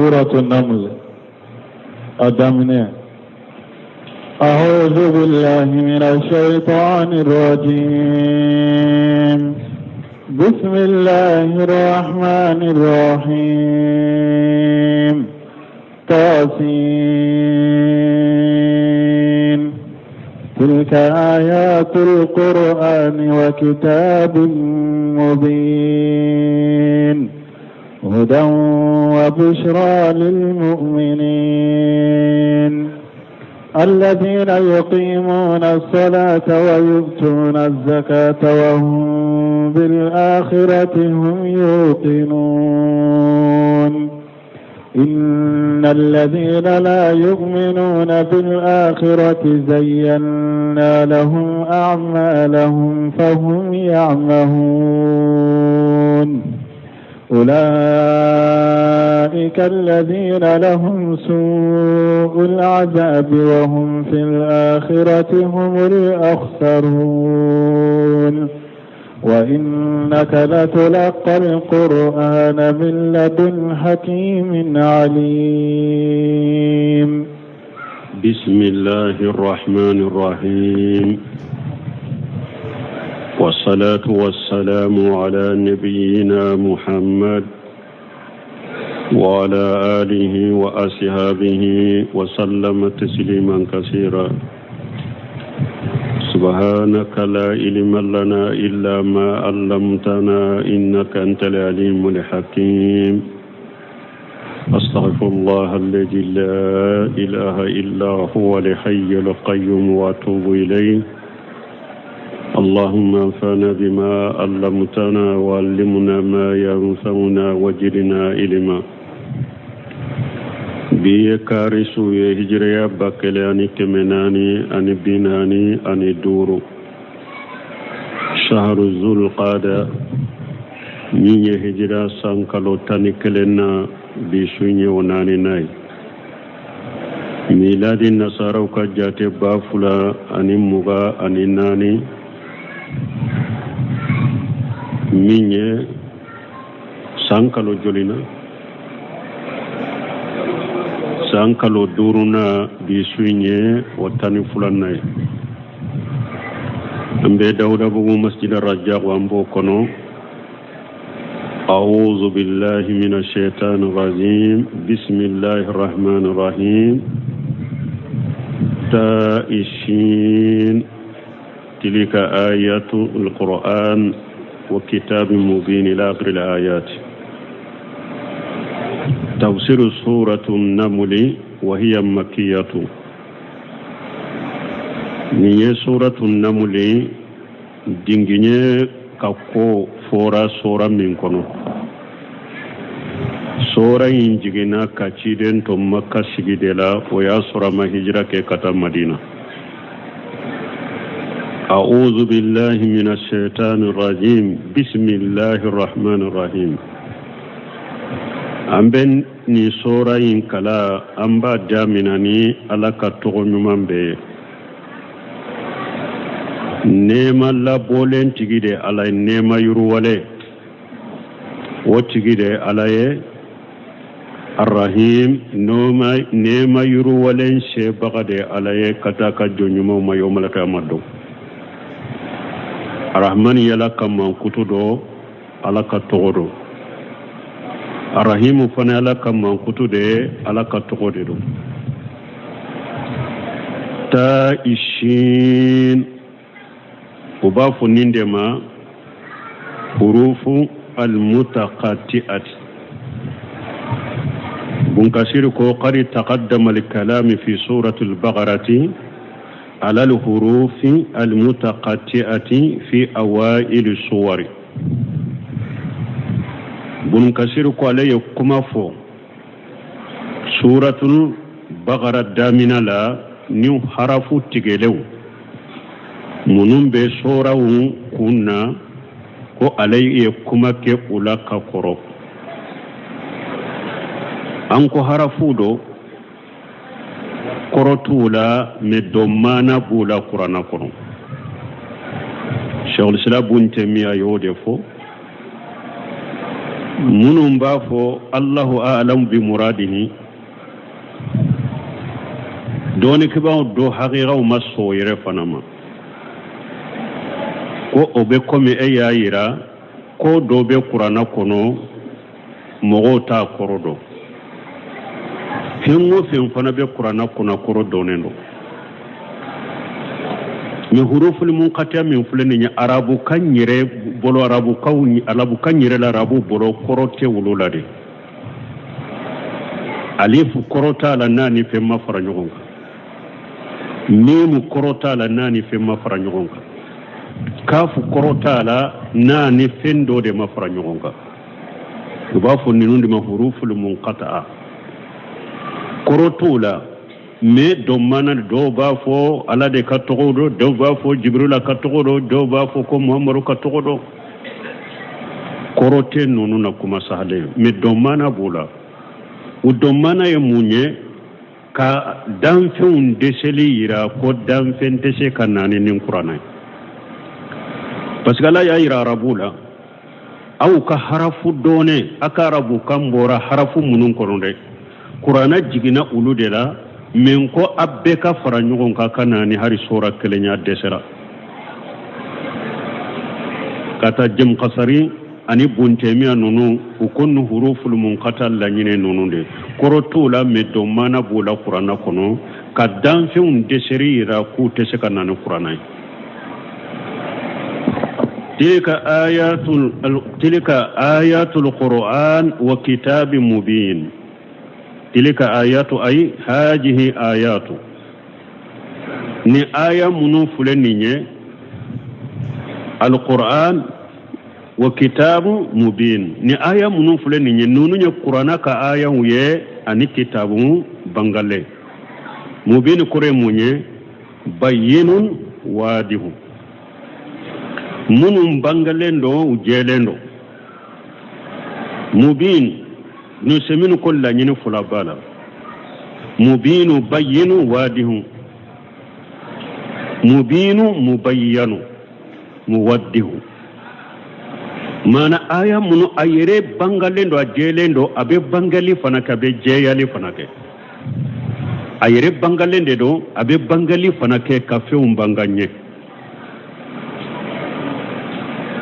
Suratu Naml a daminɛ. أعوذ بالله من الشيطان الرجيم بسم الله الرحمن الرحيم طاسين تلك آيات القرآن وكتاب مبين هدى وبشرى للمؤمنين الذين يقيمون الصلاة ويؤتون الزكاة وهم بالآخرة هم يوقنون إن الذين لا يؤمنون بالآخرة زينا لهم أعمالهم فهم يعمهون أولئك الذين لهم سوء العذاب وهم في الآخرة هم الأخسرون وإنك لتلقى القرآن من لدن حكيم عليم. بسم الله الرحمن الرحيم، والصلاة والسلام على نبينا محمد وعلى آله وأصحابه وسلم تسليما كثيرا. سبحانك لا علم لنا إلا ما علمتنا إنك أنت العليم الحكيم. أستغفر الله الذي لا إله إلا هو الحي القيوم وأتوب إليه. اللهم انفعنا بما علمتنا وعلمنا ما ينفعنا وزدنا علما. Bi ye kari su ye, hijiriya 1445, shahru zulqada, min ye hijira san kalo 11 na, bi su ye o naaninan ye. Miladi nasaraw ka jate 2024, min ye san kalo joli na, san kalo duurunan, bi su ye o 12nan ye. An bɛ Dawudabugu Masjid Rajak, an b'o kɔnɔ. أعوذ بالله من الشيطان الرجيم، بسم الله الرحمن الرحيم. تاء الشين، تلك آيات القرآن وكتاب مبين، إلى آخر الآيات. تفسير سورة النمل وهي مكية. Nin ye سورة النمل dingiɲɛ ka ko fɔra sora min kɔnɔ. Sora in jiginna ka ciden to Maka sigi de la, o y'a sɔrɔ a ma hijira kɛ ka taa Madina. أعوذ بالله من الشيطان الرجيم، بسم الله الرحمن الرحيم. An bɛ nin sora in kala, an b'a damina ni Ala ka tɔgɔ ɲuman bɛɛ ye. Nɛɛma labɔlen tigi de Ala ye, nɛɛma yiriwalen o tigi de Ala ye. Arahim, nɛɛma yiriwalen sebaga de Ala ye ka taa ka jɔn ɲumanw ma yawmal qiyamah don. Arahmani ye Ala ka mankutu dɔ, Ala ka tɔgɔ don. Arahimu fana Ala ka mankutu de ye, Ala ka tɔgɔ de don. Ta ishin, u b'a fɔ nin de ma hurufu almutaqati'at. Bun Kasir ko qad taqaddama al-kalami fi surati al-Baqarati ala al-hurufi al-mutaqati'ati fi awail suwari. Bun Kasir ko ale ye kuma fɔ suratul Baqara damina la ni harafu tigɛlenw minnu bɛ soraw kun na, ko ale ye kuma kɛ u la ka kɔrɔ. An ko harafu do, kɔrɔ t'u la, mɛ dɔ maana b'u la kuranna kɔnɔ. Sheikhul Islam Bun Taymiya y'o de fɔ. Minnu b'a fɔ Allahu a'lamu bi muradihi, dɔɔnikɛbaaw dɔ hakikaw ma sɔn o yɛrɛ fana ma, ko o bɛ komi e y'a yira ko dɔ bɛ kuranna kɔnɔ mɔgɔw t'a kɔrɔ dɔn. Fɛn o fɛn fana bɛ kuranna kɔnɔ kɔrɔ dɔnnen don. Mɛ huruful munkatiya min filɛ nin ye arabukan yɛrɛ bolo, arabukaw arabukan yɛrɛ la, arabu bolo kɔrɔ tɛ olu la de. Alifu kɔrɔ t'a la n'a ni fɛn ma fara ɲɔgɔn kan, mimu kɔrɔ t'a la n'a ni fɛn ma fara ɲɔgɔn kan, kafu kɔrɔ t'a la n'a ni fɛn dɔ de ma fara ɲɔgɔn kan. U b'a fɔ ninnu de ma huruful munkata'a, kɔrɔ t'o la. Mɛ dɔ mana, dɔw b'a fɔ Ala de ka tɔgɔ don, dɔw b'a fɔ Jibirila ka tɔgɔ don, dɔw b'a fɔ ko Muhamadu ka tɔgɔ don. Kɔrɔ tɛ ninnu na kuma sahalen, mɛ dɔ mana b'o la. O dɔ mana ye mun ye? Ka danfɛnw dɛsɛli yira ko danfɛn tɛ se ka na ni nin kuranɛ ye, parce que Ala y'a yira arabuw la, aw ka harafu dɔnnen, a ka arabukan bɔra harafu minnu kɔnɔ dɛ, kuranɛ jiginna olu de la. Mɛ ko a bɛɛ ka fara ɲɔgɔn kan ka na ni hari sora kelen ye, a dɛsɛra. Ka taa Jɛmukasari ani Buntɛmiya ninnu, u ko ni huruful munkata laɲini ninnu de kɔrɔ t'o la, mɛ dɔ mana b'o la kuranɛ kɔnɔ, ka danfɛnw dɛsɛri yira k'u tɛ se ka na ni kuranɛ ye. Tilka ayatul Qur'an wa kitabin mubin. Tilka ayatu ay hajihi ayatu, ni aya minnu filɛ nin ye, alquran wa kitabu mubin, ni aya minnu filɛ nin ye, ninnu ye kuranna ka ayaw ye ani kitabu bangalen. Mubin kɔrɔ ye mun ye? Bayyinun wadihu, minnu bangalen don, u jɛlen don. Mubin nuseminu ko laɲini fila b'a la, mubinu bayyinu wadihu, mubinu mubayyanu muwaddihu. Maana aya minnu a yɛrɛ bangalen don, a jɛlen don, a bɛ bangali fana kɛ, a bɛ jɛyali fana kɛ. A yɛrɛ bangalen de don, a bɛ bangali fana kɛ ka fɛnw banga ɲɛ.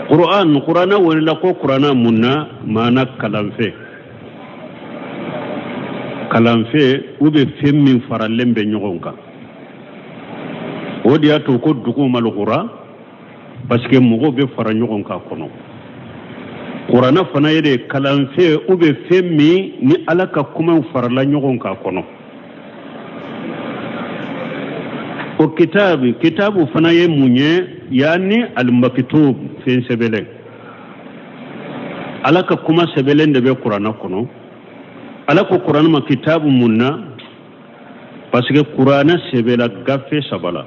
Qur'an, Qur'ana welela ko Qur'ana mun na? Maana kalanfɛn, kalanfɛn u bɛ fɛn min faralen bɛ ɲɔgɔn kan. O de y'a to ko dugu malokura, parce que mɔgɔw bɛ fara ɲɔgɔn kan kɔnɔ. Kuranɛ fana ye de kalanfɛn u bɛ fɛn min ni Ala ka kumaw farala ɲɔgɔn kan kɔnɔ. O kitabu, kitabu fana ye mun ye? Yaani alimakitub, fɛn sɛbɛnlen, Ala ka kuma sɛbɛnlen de bɛ kuranɛ kɔnɔ. Ala ko kuranɛ ma kitabu mun na? Parce que kuranɛ sɛbɛnla gafe saba la.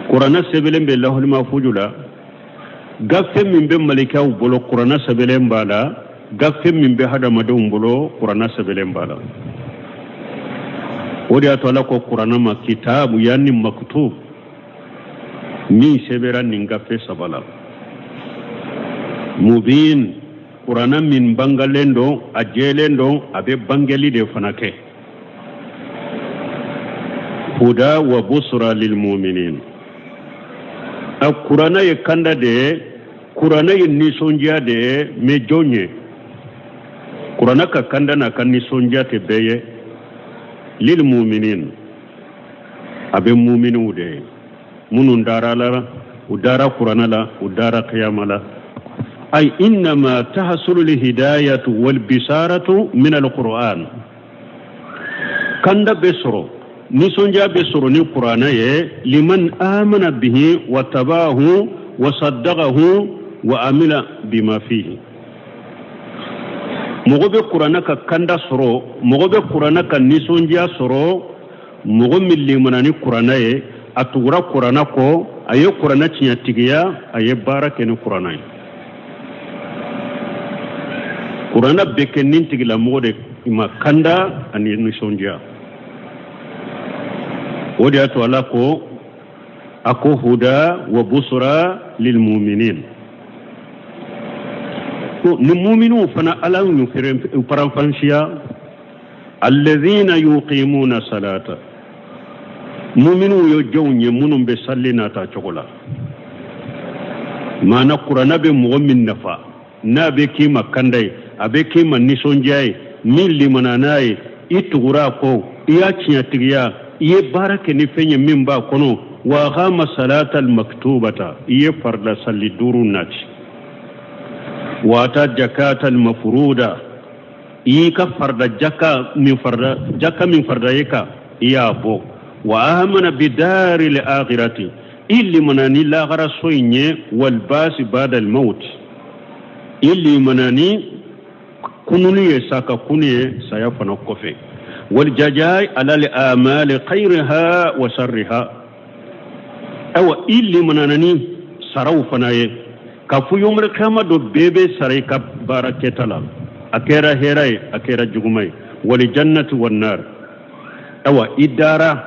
Kuranɛ sɛbɛnlen bɛ lahul mafuju la, gafe min bɛ malikaw bolo kuranɛ sɛbɛnlen b'a la, gafe min bɛ hadamadenw bolo kuranɛ sɛbɛnlen b'a la. O de y'a to Ala ko kuranɛ ma kitabu, yanni maktub, min sɛbɛnra nin gafe saba la. Mubin, kuranɛ min bangalen don, a jɛlen don, a bɛ bangeli de fana kɛ. Huda wa busra lil muminin. A kuranɛ ye kanda de ye, kuranɛ ye nisɔndiya de ye. Mɛ jɔn ye kuranɛ ka kanda n'a ka nisɔndiya tɛ bɛɛ ye? Lil muminin, a bɛ muminiw de ye, minnu dara la, u dara kuranɛ la, u dara kiyama la. Ay innama tahsulu lhidayatu walbisaratu min alquran. Kanda bɛ sɔrɔ, nisɔndiya bɛ sɔrɔ ni kuranɛ ye, liman amana bihi wa tabahu wa saddaqahu wa amila bima fihi. Mɔgɔ bɛ kuranɛ ka kanda sɔrɔ, mɔgɔ bɛ kuranɛ ka nisɔndiya sɔrɔ, mɔgɔ min limana ni kuranɛ ye, a tugura kuranɛ kɔ, a ye kuranɛ tiɲɛtigiya, a ye baara kɛ ni kuranɛ ye. Kuranɛ bɛ kɛ nin tigilamɔgɔ de ma kanda ani nisɔndiya. O de y'a to Ala ko, a ko huda wa busra lil muminin. Ko ni muminiw fana Ala y'u faranfasiya, alladhina yuqimuna salata, muminiw ye jɔnw ye minnu bɛ sali nata cogo la. Maana kuranna bɛ mɔgɔ min nafa, n'a bɛ k'i ma kanda ye, a bɛ k'i ma nisɔndiya ye, min limana n'a ye, i tugura a kɔ, i y'a tiɲɛtigiya, i ye baara kɛ ni fɛn ye min b'a kɔnɔ. Wa aqama salata almaktubata, i ye farida sali duuru nati. Wa ata jakata almafruda, i y'i ka farida jaka min farida jaka min farida i kan, i y'a bɔ. Wa amana bidari l'akhirati, i limana ni lahara so in ye. Walbasi bada almaut, i limana ni kununi ye, sa ka kunu ye saya fana kɔfɛ. Waljajai ala al amali khayriha wa sharriha, ayiwa i limana ni saraw fana ye, k'a fɔ yomri kiyama don bɛɛ bɛ sara i ka baara kɛta la, a kɛra hɛrɛ ye, a kɛra juguman ye. Walijannati wannar, ayiwa i dara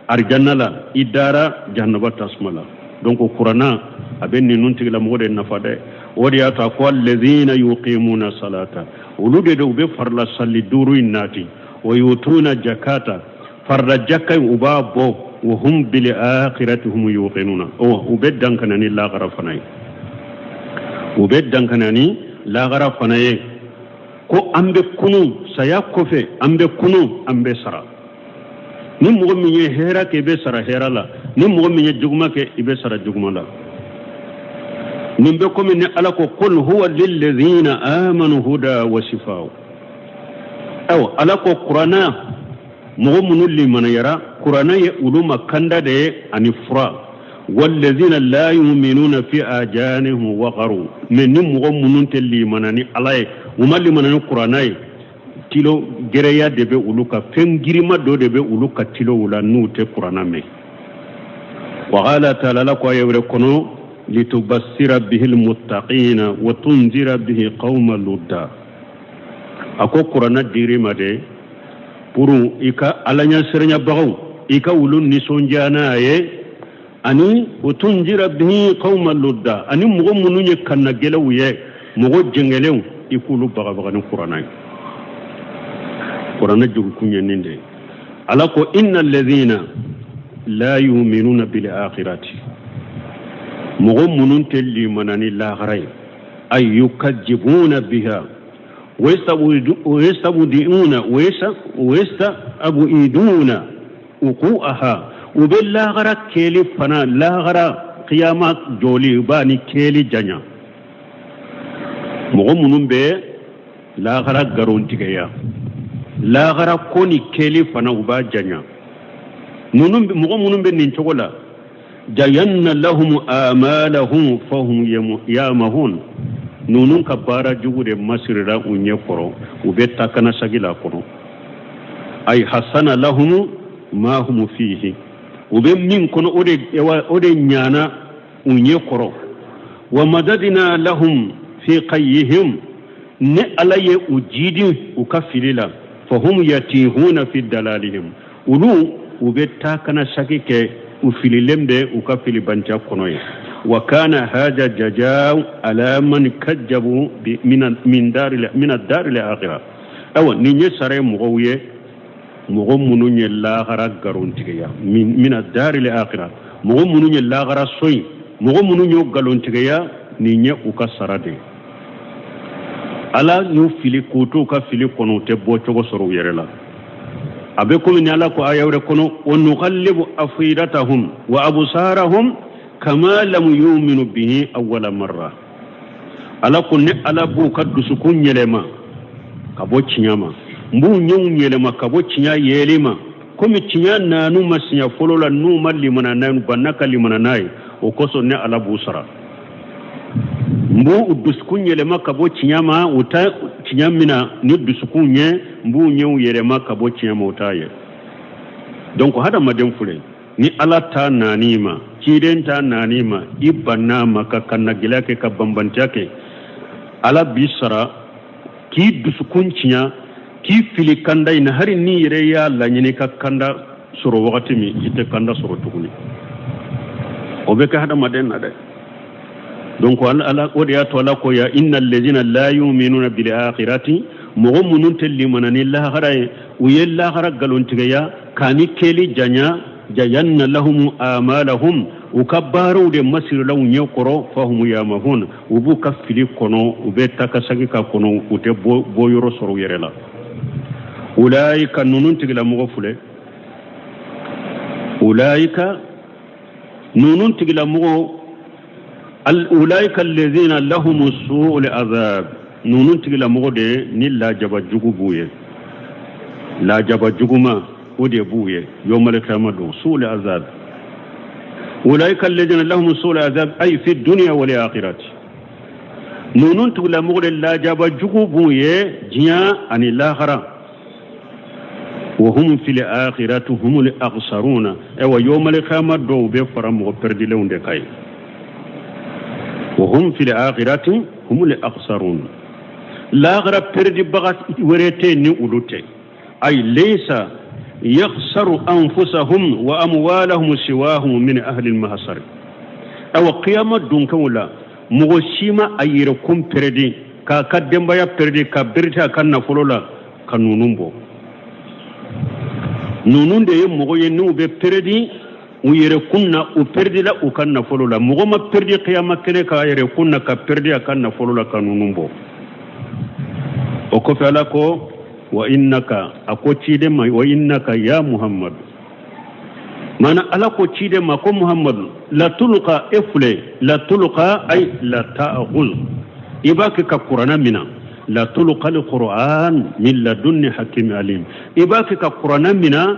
arijanna la, i dara jahanaba tasuma la. Donc kuranna a bɛ ninnu tigilamɔgɔ de nafa dɛ. O de y'a to a ko alladhina yuqimuna salata, olu de don u bɛ farila sali duuru in nati. Wa yutuna jakata, farila jaka in u b'a bɔ. Wa hum bil akhirati hum yuqinuna, u bɛ dankana ni lahara fana ye, u bɛ dankana ni lahara fana ye, ko an bɛ kunu saya kɔfɛ, an bɛ kunu, an bɛ sara. Ni mɔgɔ min ye hɛrɛ kɛ, i bɛ sara hɛrɛ la. Ni mɔgɔ min ye juguman kɛ, i bɛ sara juguman la. Nin bɛ komi ni Ala ko qul huwa lillazina amanu huda wa shifa. Ayiwa Ala ko kuranna mɔgɔ minnu limaniyara, kuranna ye olu ma kanda de ye ani fura. Wallazina la yuminuna fi ajanihim waqaru, mais ni mɔgɔ minnu tɛ limana ni Ala ye, u ma limana ni kuranna ye, tilo gɛrɛya de bɛ olu ka, fɛn girima dɔ de bɛ olu ka tilow la n'u tɛ kuranna mɛn. Wa qala taala, Ala ko aya wɛrɛ kɔnɔ, litubassira bihi almuttaqina wa tunzira bihi qawma ludda. A ko kuranna dir'i ma de pour i ka Ala ɲɛsiranyabagaw, i ka olu nisɔndiya n'a ye, ani wa tunzira bihi qawma ludda, ani mɔgɔ minnu ye kannagɛlɛw ye, mɔgɔ jɛngɛlenw, i k'olu bagabaga ni kuranna ye. Kuranna jogokun ye nin de ye. Ala ko inna alladhina la yuminuna bil akhirati, mɔgɔ minnu tɛ limana ni lahara ye, ay yukajibuna biha wa yastabdi'una wa yastabiduna wuqu'aha, u bɛ lahara kɛli fana, lahara kiyama jɔli, u b'a ni kɛli janya. Mɔgɔ minnu bɛ lahara nkalontigiya, lahara ko ni kɛli fana, u b'a janya. Ninnu mɔgɔ minnu bɛ nin cogo la, jayanna lahum amalahum fahum yamahun, ninnu ka baara jugu de masirira u ɲɛ kɔrɔ, u bɛ takana sagi la kɔnɔ. Ay hasana lahum ma hum fihi, u bɛ min kɔnɔ, o de ɲana u ɲɛ kɔrɔ. Wa madadina lahum fi qayyihim, ni Ala ye u jidi u ka fili la, fahum yatihuna fi dalalihim, olu u bɛ taa kana saki kɛ, u fililen bɛ u ka filibanciya kɔnɔ ye. Wa kana haja jajaw ala man kajjabu min dari al-akhirah. Ayiwa nin ye sara ye mɔgɔw ye, mɔgɔ minnu ye lahara nkalontigiya, min dari al-akhirah, mɔgɔ minnu ye lahara so in, mɔgɔ minnu y'o nkalontigiya, nin ye u ka sara de ye. Ala y'u fili k'u t'u ka fili kɔnɔ, u tɛ bɔ cogo sɔrɔ u yɛrɛ la. A bɛ komi ni Ala ko aya wɛrɛ kɔnɔ, wa nuqallibu afidatahum wa absarahum kama lam yuminu bihi awwala marra. Ala ko ne Ala b'u ka dusukun yɛlɛma ka bɔ tiɲɛ ma, n b'u ɲɛw yɛlɛma ka bɔ tiɲɛ yeli ma, komi tiɲɛ nan'u ma siɲɛ fɔlɔ la, n'u ma limana n'a ye, u banna ka limana n'a ye, o kosɔn ne Ala b'u sara. N b'u dusukun yɛlɛma ka bɔ tiɲɛ ma, u ta tiɲɛ min na ni dusukun ye, n b'u ɲɛw yɛlɛma ka bɔ tiɲɛ ma, u t'a ye. Donc hadamaden filɛ, ni Ala ta nan'i ma, ciden ta nan'i ma, i banna ma ka kannagɛlɛya kɛ, ka banbantiya kɛ, Ala b'i sara k'i dusukun tiɲɛ, k'i fili kanda in na. Hali n'i yɛrɛ y'a laɲini ka kanda sɔrɔ wagati min, i tɛ kanda sɔrɔ tuguni. O bɛ kɛ hadamaden na dɛ. Donc ala o de y'a to ala ko ya innal ladzina la yu'minuna bil akhirati, mɔgɔ minnu tɛ limana ni lahara ye, u ye lahara nkalontigiya k'a ni kɛli janya, zayyana lahum amalahum, u ka baaraw de masirila u ɲɛ kɔrɔ, fahum yamahun, u b'u ka fili kɔnɔ, u bɛ taa ka segin ka kɔnɔ, u tɛ bɔ yɔrɔ sɔrɔ u yɛrɛ la. Ulaika, ninnu tigilamɔgɔ filɛ, ulaika, ninnu tigilamɔgɔ, ulaika allazina lahum su'ul azab, ninnu tigilamɔgɔ de ni lajaba jugu b'u ye, lajaba juguma o de b'u ye yawmal qiyamah don, su'ul azab. Ulaika allazina lahum su'ul azab ay fi dunya wal akhirati, ninnu tigilamɔgɔ de lajaba jugu b'u ye diɲɛ ani lahara. Wa hum fil akhirati humul akhsaruna, ayiwa yawmal qiyamah dɔw bɛ fara mɔgɔ pɛrɛdilenw de kan ye. Wa hum fil akhirati humul akhsarun, lahara pɛrɛdibaga wɛrɛ tɛ ni olu tɛ. Ay laysa yakhsaru anfusahum wa amwalahum siwahum min ahli al-mahsar. Awa qiyama dunkanw la, mɔgɔ si ma a yɛrɛkun pɛrɛdi k'a ka denbaya pɛrɛdi ka berete a ka nafolo la ka ninnu bɔ. Ninnu de ye mɔgɔ ye n'u bɛ pɛrɛdi u yɛrɛkun na, u pɛrɛdila u ka nafolo la. Mɔgɔ ma pɛrɛdi qiyama kɛnɛ k'a yɛrɛkun na ka pɛrɛdi a ka nafolo la ka ninnu bɔ. O kɔfɛ ala ko wa innaka, a ko ciden ma, wa innaka ya muhammadu, mana ala ko ciden ma ko muhammadu, latulqa, e filɛ, latulqa ay la ta'khuz, i b'a kɛ ka kurana mina, latulqa alquran min ladunni hakim alim, i b'a kɛ ka kurana mina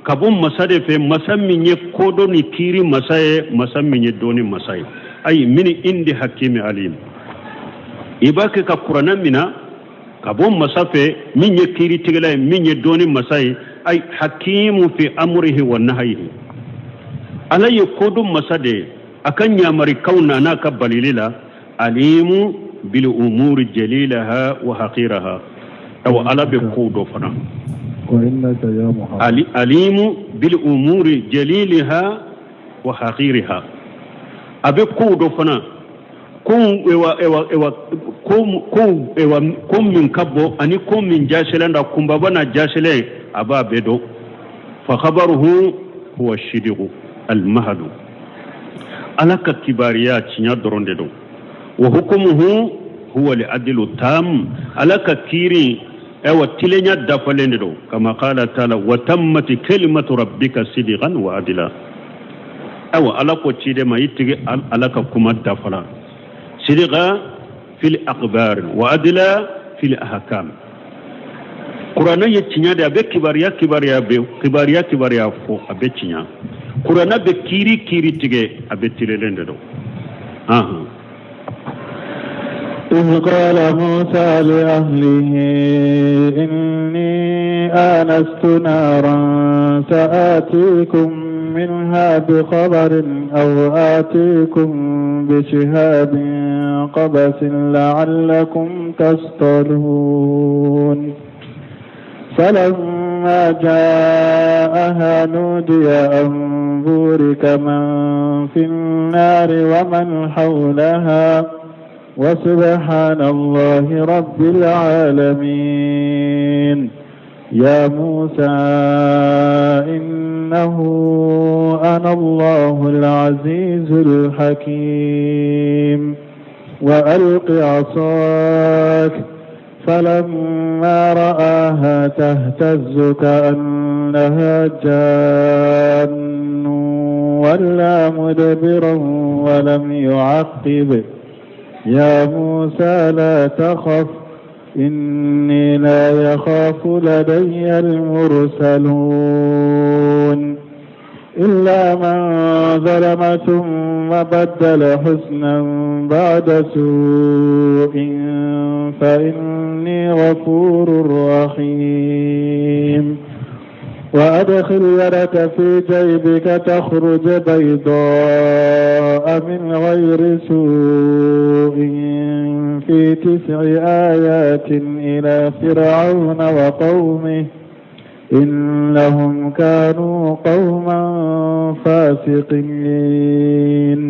ka bɔ masa de fɛ, masa min ye kodɔn ni kiiri masa ye, masa min ye dɔnni masa ye, ay min indi hakimi alim, i b'a kɛ ka kurana mina ka bɔ masa fɛ min ye kiiritigɛla ye, min ye dɔnni masa ye, ay hakimu fi amrihi wa nahyihi, ala ye kodɔn masa de ye a ka ɲamarikaw na n'a ka balili la, alimu bil umuri jalilaha wa haqiraha, awa ala bɛ kow dɔ fana. Wa innaka ya Muhammad. Alimu bil umuri jaliliha wa haqiriha, a bɛ kow dɔ fana, ko ewa ewa ewa ko ko ewa ko min ka bon ani ko min jaselen da kunbaba na jaselen, a b'a bɛɛ dɔn. Fa khabaruhu huwa shidiqu almahadu, ala ka kibariya tiɲɛ dɔrɔn de don. Wa hukumuhu huwa al-adlu tam, ala ka kiiri ayiwa tilenya dafalen de don, kama qala taala wa tammati kalimatu rabbika sidiqan wa adila. Ayiwa ala ko ciden ma i tigi ala ka kuma dafala, sidiqa fil akhbar wa adila fil ahkam. Kuranɛ ye tiɲɛ de, a bɛ kibaruya kibaruya bɛ kibaruya kibaruya fɔ, a bɛ tiɲɛ. Kuranɛ bɛ kiiri kiiri tigɛ, a bɛ tilelen de don. إذ قال موسى لأهله إني آنست نارا سآتيكم منها بخبر أو آتيكم بشهاب قبس لعلكم تصطلون. فلما جاءها نودي أن بورك من في النار ومن حولها وسبحان الله رب العالمين. يا موسى إنه أنا الله العزيز الحكيم. وألق عصاك فلما رآها تهتز كأنها جان ولا مدبرا ولم يعقب. يا موسى لا تخف إني لا يخاف لدي المرسلون. إلا من ظلم ثم بدل حسنا بعد سوء فإني غفور رحيم. وأدخل يدك في جيبك تخرج بيضاء من غير سوء في 9 آيات إلى فرعون وقومه إنهم كانوا قوما فاسقين.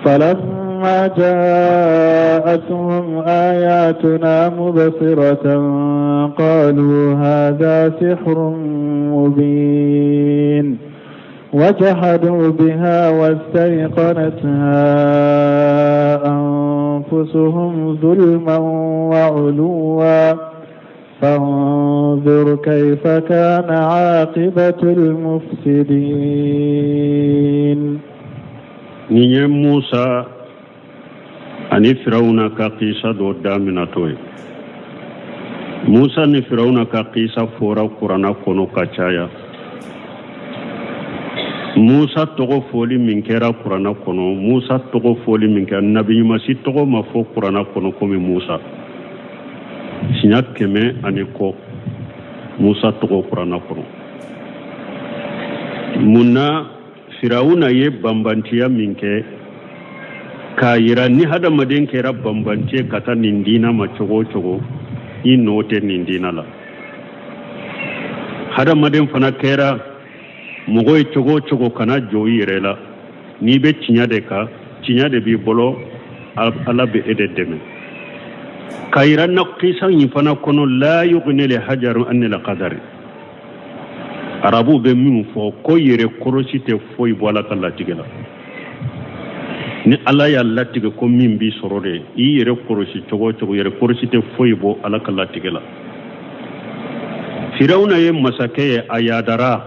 فلما فلما جاءتهم آياتنا مبصرة قالوا هذا سحر مبين وجحدوا بها واستيقنتها أنفسهم ظلما وعلوا فانظر كيف كان عاقبة المفسدين. Nin ye Musa ani Firawuna ka kisa dɔ daminɛtɔ ye. Musa ni Firawuna ka kisa fɔra Kurana kɔnɔ ka caya. Musa tɔgɔ fɔli min kɛra Kurana kɔnɔ, Musa tɔgɔ fɔli min kɛra, nabiɲuman si tɔgɔ ma fɔ Kurana kɔnɔ komi Musa, siɲɛ 100 ani kɔ Musa tɔgɔ Kurana kɔnɔ. Mun na? Firawuna ye banbantiya min kɛ k'a yira ni hadamaden kɛra banbanti ye ka taa nin diina ma cogo o cogo, i nɔ tɛ nin diina la. Hadamaden fana kɛra mɔgɔ ye cogo o cogo, kana jɔ i yɛrɛ la. N'i bɛ tiɲɛ de kan, tiɲɛ de b'i bolo, Ala bɛ e de dɛmɛ. K'a yira na kisa in fana kɔnɔ, la yughni le hajaru anil qadari. Arabuw bɛ min fɔ ko yɛrɛ kɔrɔsi tɛ foyi bɔ Ala ka latigɛ la. Ni Ala y'a latigɛ ko min b'i sɔrɔ de, i yɛrɛ kɔrɔsi cogo o cogo, yɛrɛ kɔrɔsi tɛ foyi bɔ Ala ka latigɛ la. Firawuna ye masakɛ ye, a yadara,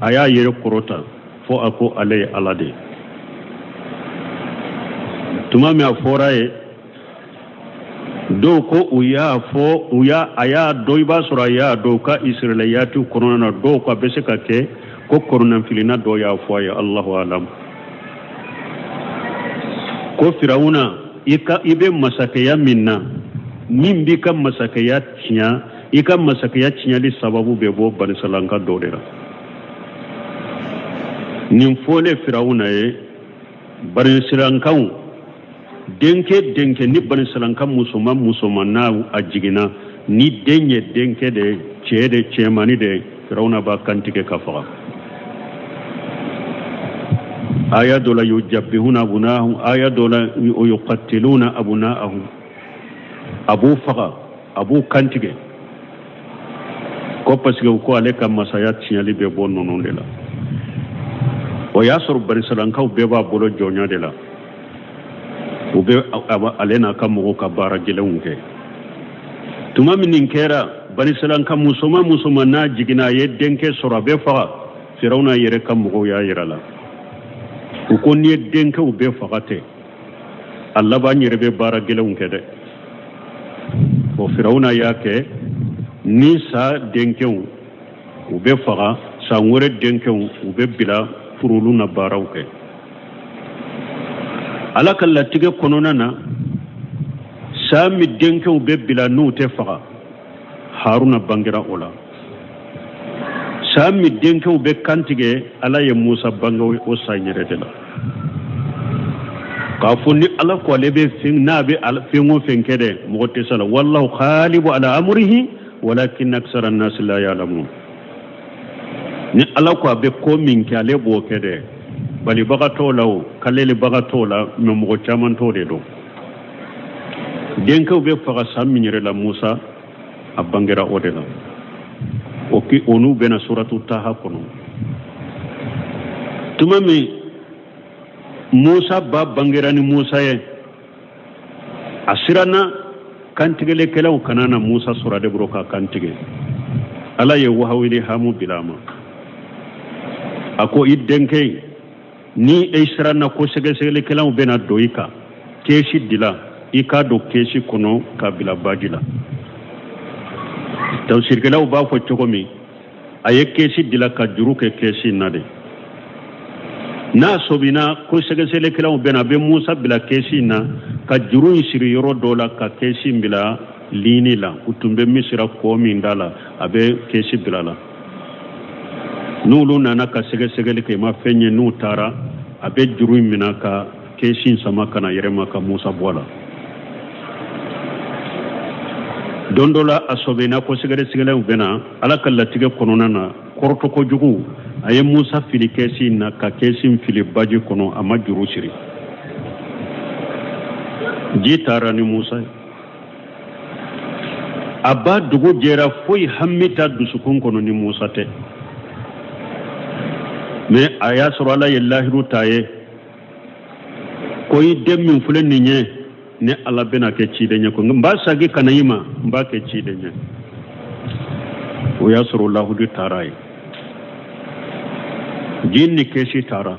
a y'a yɛrɛ kɔrɔta fo a ko ale ye Ala de ye. Tuma min a fɔra ye, dɔw ko u y'a fɔ, u y'a a y'a dɔn, i b'a sɔrɔ a y'a dɔn u ka israiliyatiw kɔnɔna na. Dɔw ko a bɛ se ka kɛ ko kɔnɔnafilina dɔ y'a fɔ a ye, Alahu alam. Ko Firawuna, i ka i bɛ masakɛya min na, min b'i ka masakɛya tiɲɛ, i ka masakɛya tiɲɛli sababu bɛ bɔ banisalanka dɔ de la. Nin fɔlen Firawuna ye, banisirankaw denkɛ denkɛ ni banisalanka musoman musoman n'a a jiginna ni den ye denkɛ de, cɛ de, cɛmani de, Firawuna b'a kantigɛ ka faga. Aya dɔ la yujabbihuna abunahum, aya dɔ la yuqattiluna abunahum, a b'u faga, a b'u kantigɛ, ko parce que ko ale ka masaya tiɲɛli bɛ bɔ ninnu de la. O y'a sɔrɔ banisalankaw bɛɛ b'a bolo jɔnya de la, u bɛ ale n'a ka mɔgɔw ka baara gɛlɛnw kɛ. Tuma min nin kɛra, banisalanka musoman musoman n'a jiginna, a ye denkɛ sɔrɔ, a bɛ faga. Firawuna yɛrɛ ka mɔgɔw y'a yira la, u ko n'i ye denkɛw bɛɛ faga tɛ, a laban yɛrɛ bɛ baara gɛlɛnw kɛ dɛ. O Firawuna y'a kɛ ni sa denkɛw u bɛ faga, san wɛrɛ denkɛw u bɛ bila furulu na baaraw kɛ. Ala ka latigɛ kɔnɔna na, san min denkɛw bɛ bila n'u tɛ faga, Haruna bangera o la. San min denkɛw bɛ kantigɛ, Ala ye Musa bange o san yɛrɛ de la. K'a fɔ ni Ala ko ale bɛ fɛn, n'a bɛ fɛn o fɛn kɛ dɛ, mɔgɔ tɛ s'a la. Wallahu khalibu ala amrihi walakin aksara nasi la ya'lamun. Ni Ala ko a bɛ ko min kɛ, ale b'o kɛ dɛ, balibaga t'o la, o kalelibaga t'o la, mɛ mɔgɔ caman t'o de dɔn. Denkɛw bɛ faga san min yɛrɛ la, Musa a bangera o de la. O ki o n'u bɛna suratu Taha kɔnɔ. Tuma min Musa ba bangera ni Musa ye, a siranna kantigɛlikɛlaw kana na Musa sɔrɔ ale bolo ka kantigɛ. Ala ye wahawili hamu bila a ma, a ko i denkɛ, ni e siranna ko sɛgɛsɛgɛlikɛlaw bɛna don i kan, kɛsi dila, i k'a don kɛsi kɔnɔ k'a bila baji la. Tafsirikɛlaw b'a fɔ cogo min, a ye kɛsi dila ka juru kɛ kɛsi in na de. N'a sɔmina ko sɛgɛsɛgɛlikɛlaw bɛna, a bɛ Musa bila kɛsi in na ka juru in siri yɔrɔ dɔ la, ka kɛsi in bila lini la. U tun bɛ Misira kɔ min da la, a bɛ kɛsi bila la. N'olu nana ka sɛgɛsɛgɛli kɛ, i ma fɛn ye, n'u taara, a bɛ juru in minɛ ka kɛsi in sama ka na yɛrɛ ma ka Musa bɔ a la. Don dɔ la, a sɔmina ko sɛgɛsɛgɛlaw bɛna. Ala ka latigɛ kɔnɔna na, kɔrɔtɔ kojugu, a ye Musa fili kɛsi in na ka kɛsi in fili baji kɔnɔ, a ma juru siri. Ji taara ni Musa ye. A ba dugu jɛra, foyi hami t'a dusukun kɔnɔ ni Musa tɛ. Mais a y'a sɔrɔ Ala ye lahiru ta ye ko i den min filɛ nin ye, ne Ala bɛna kɛ ciden ye, ko n b'a sagi ka na i ma, n b'a kɛ ciden ye. O y'a sɔrɔ lahudu taara ye, ji ni kɛsi taara.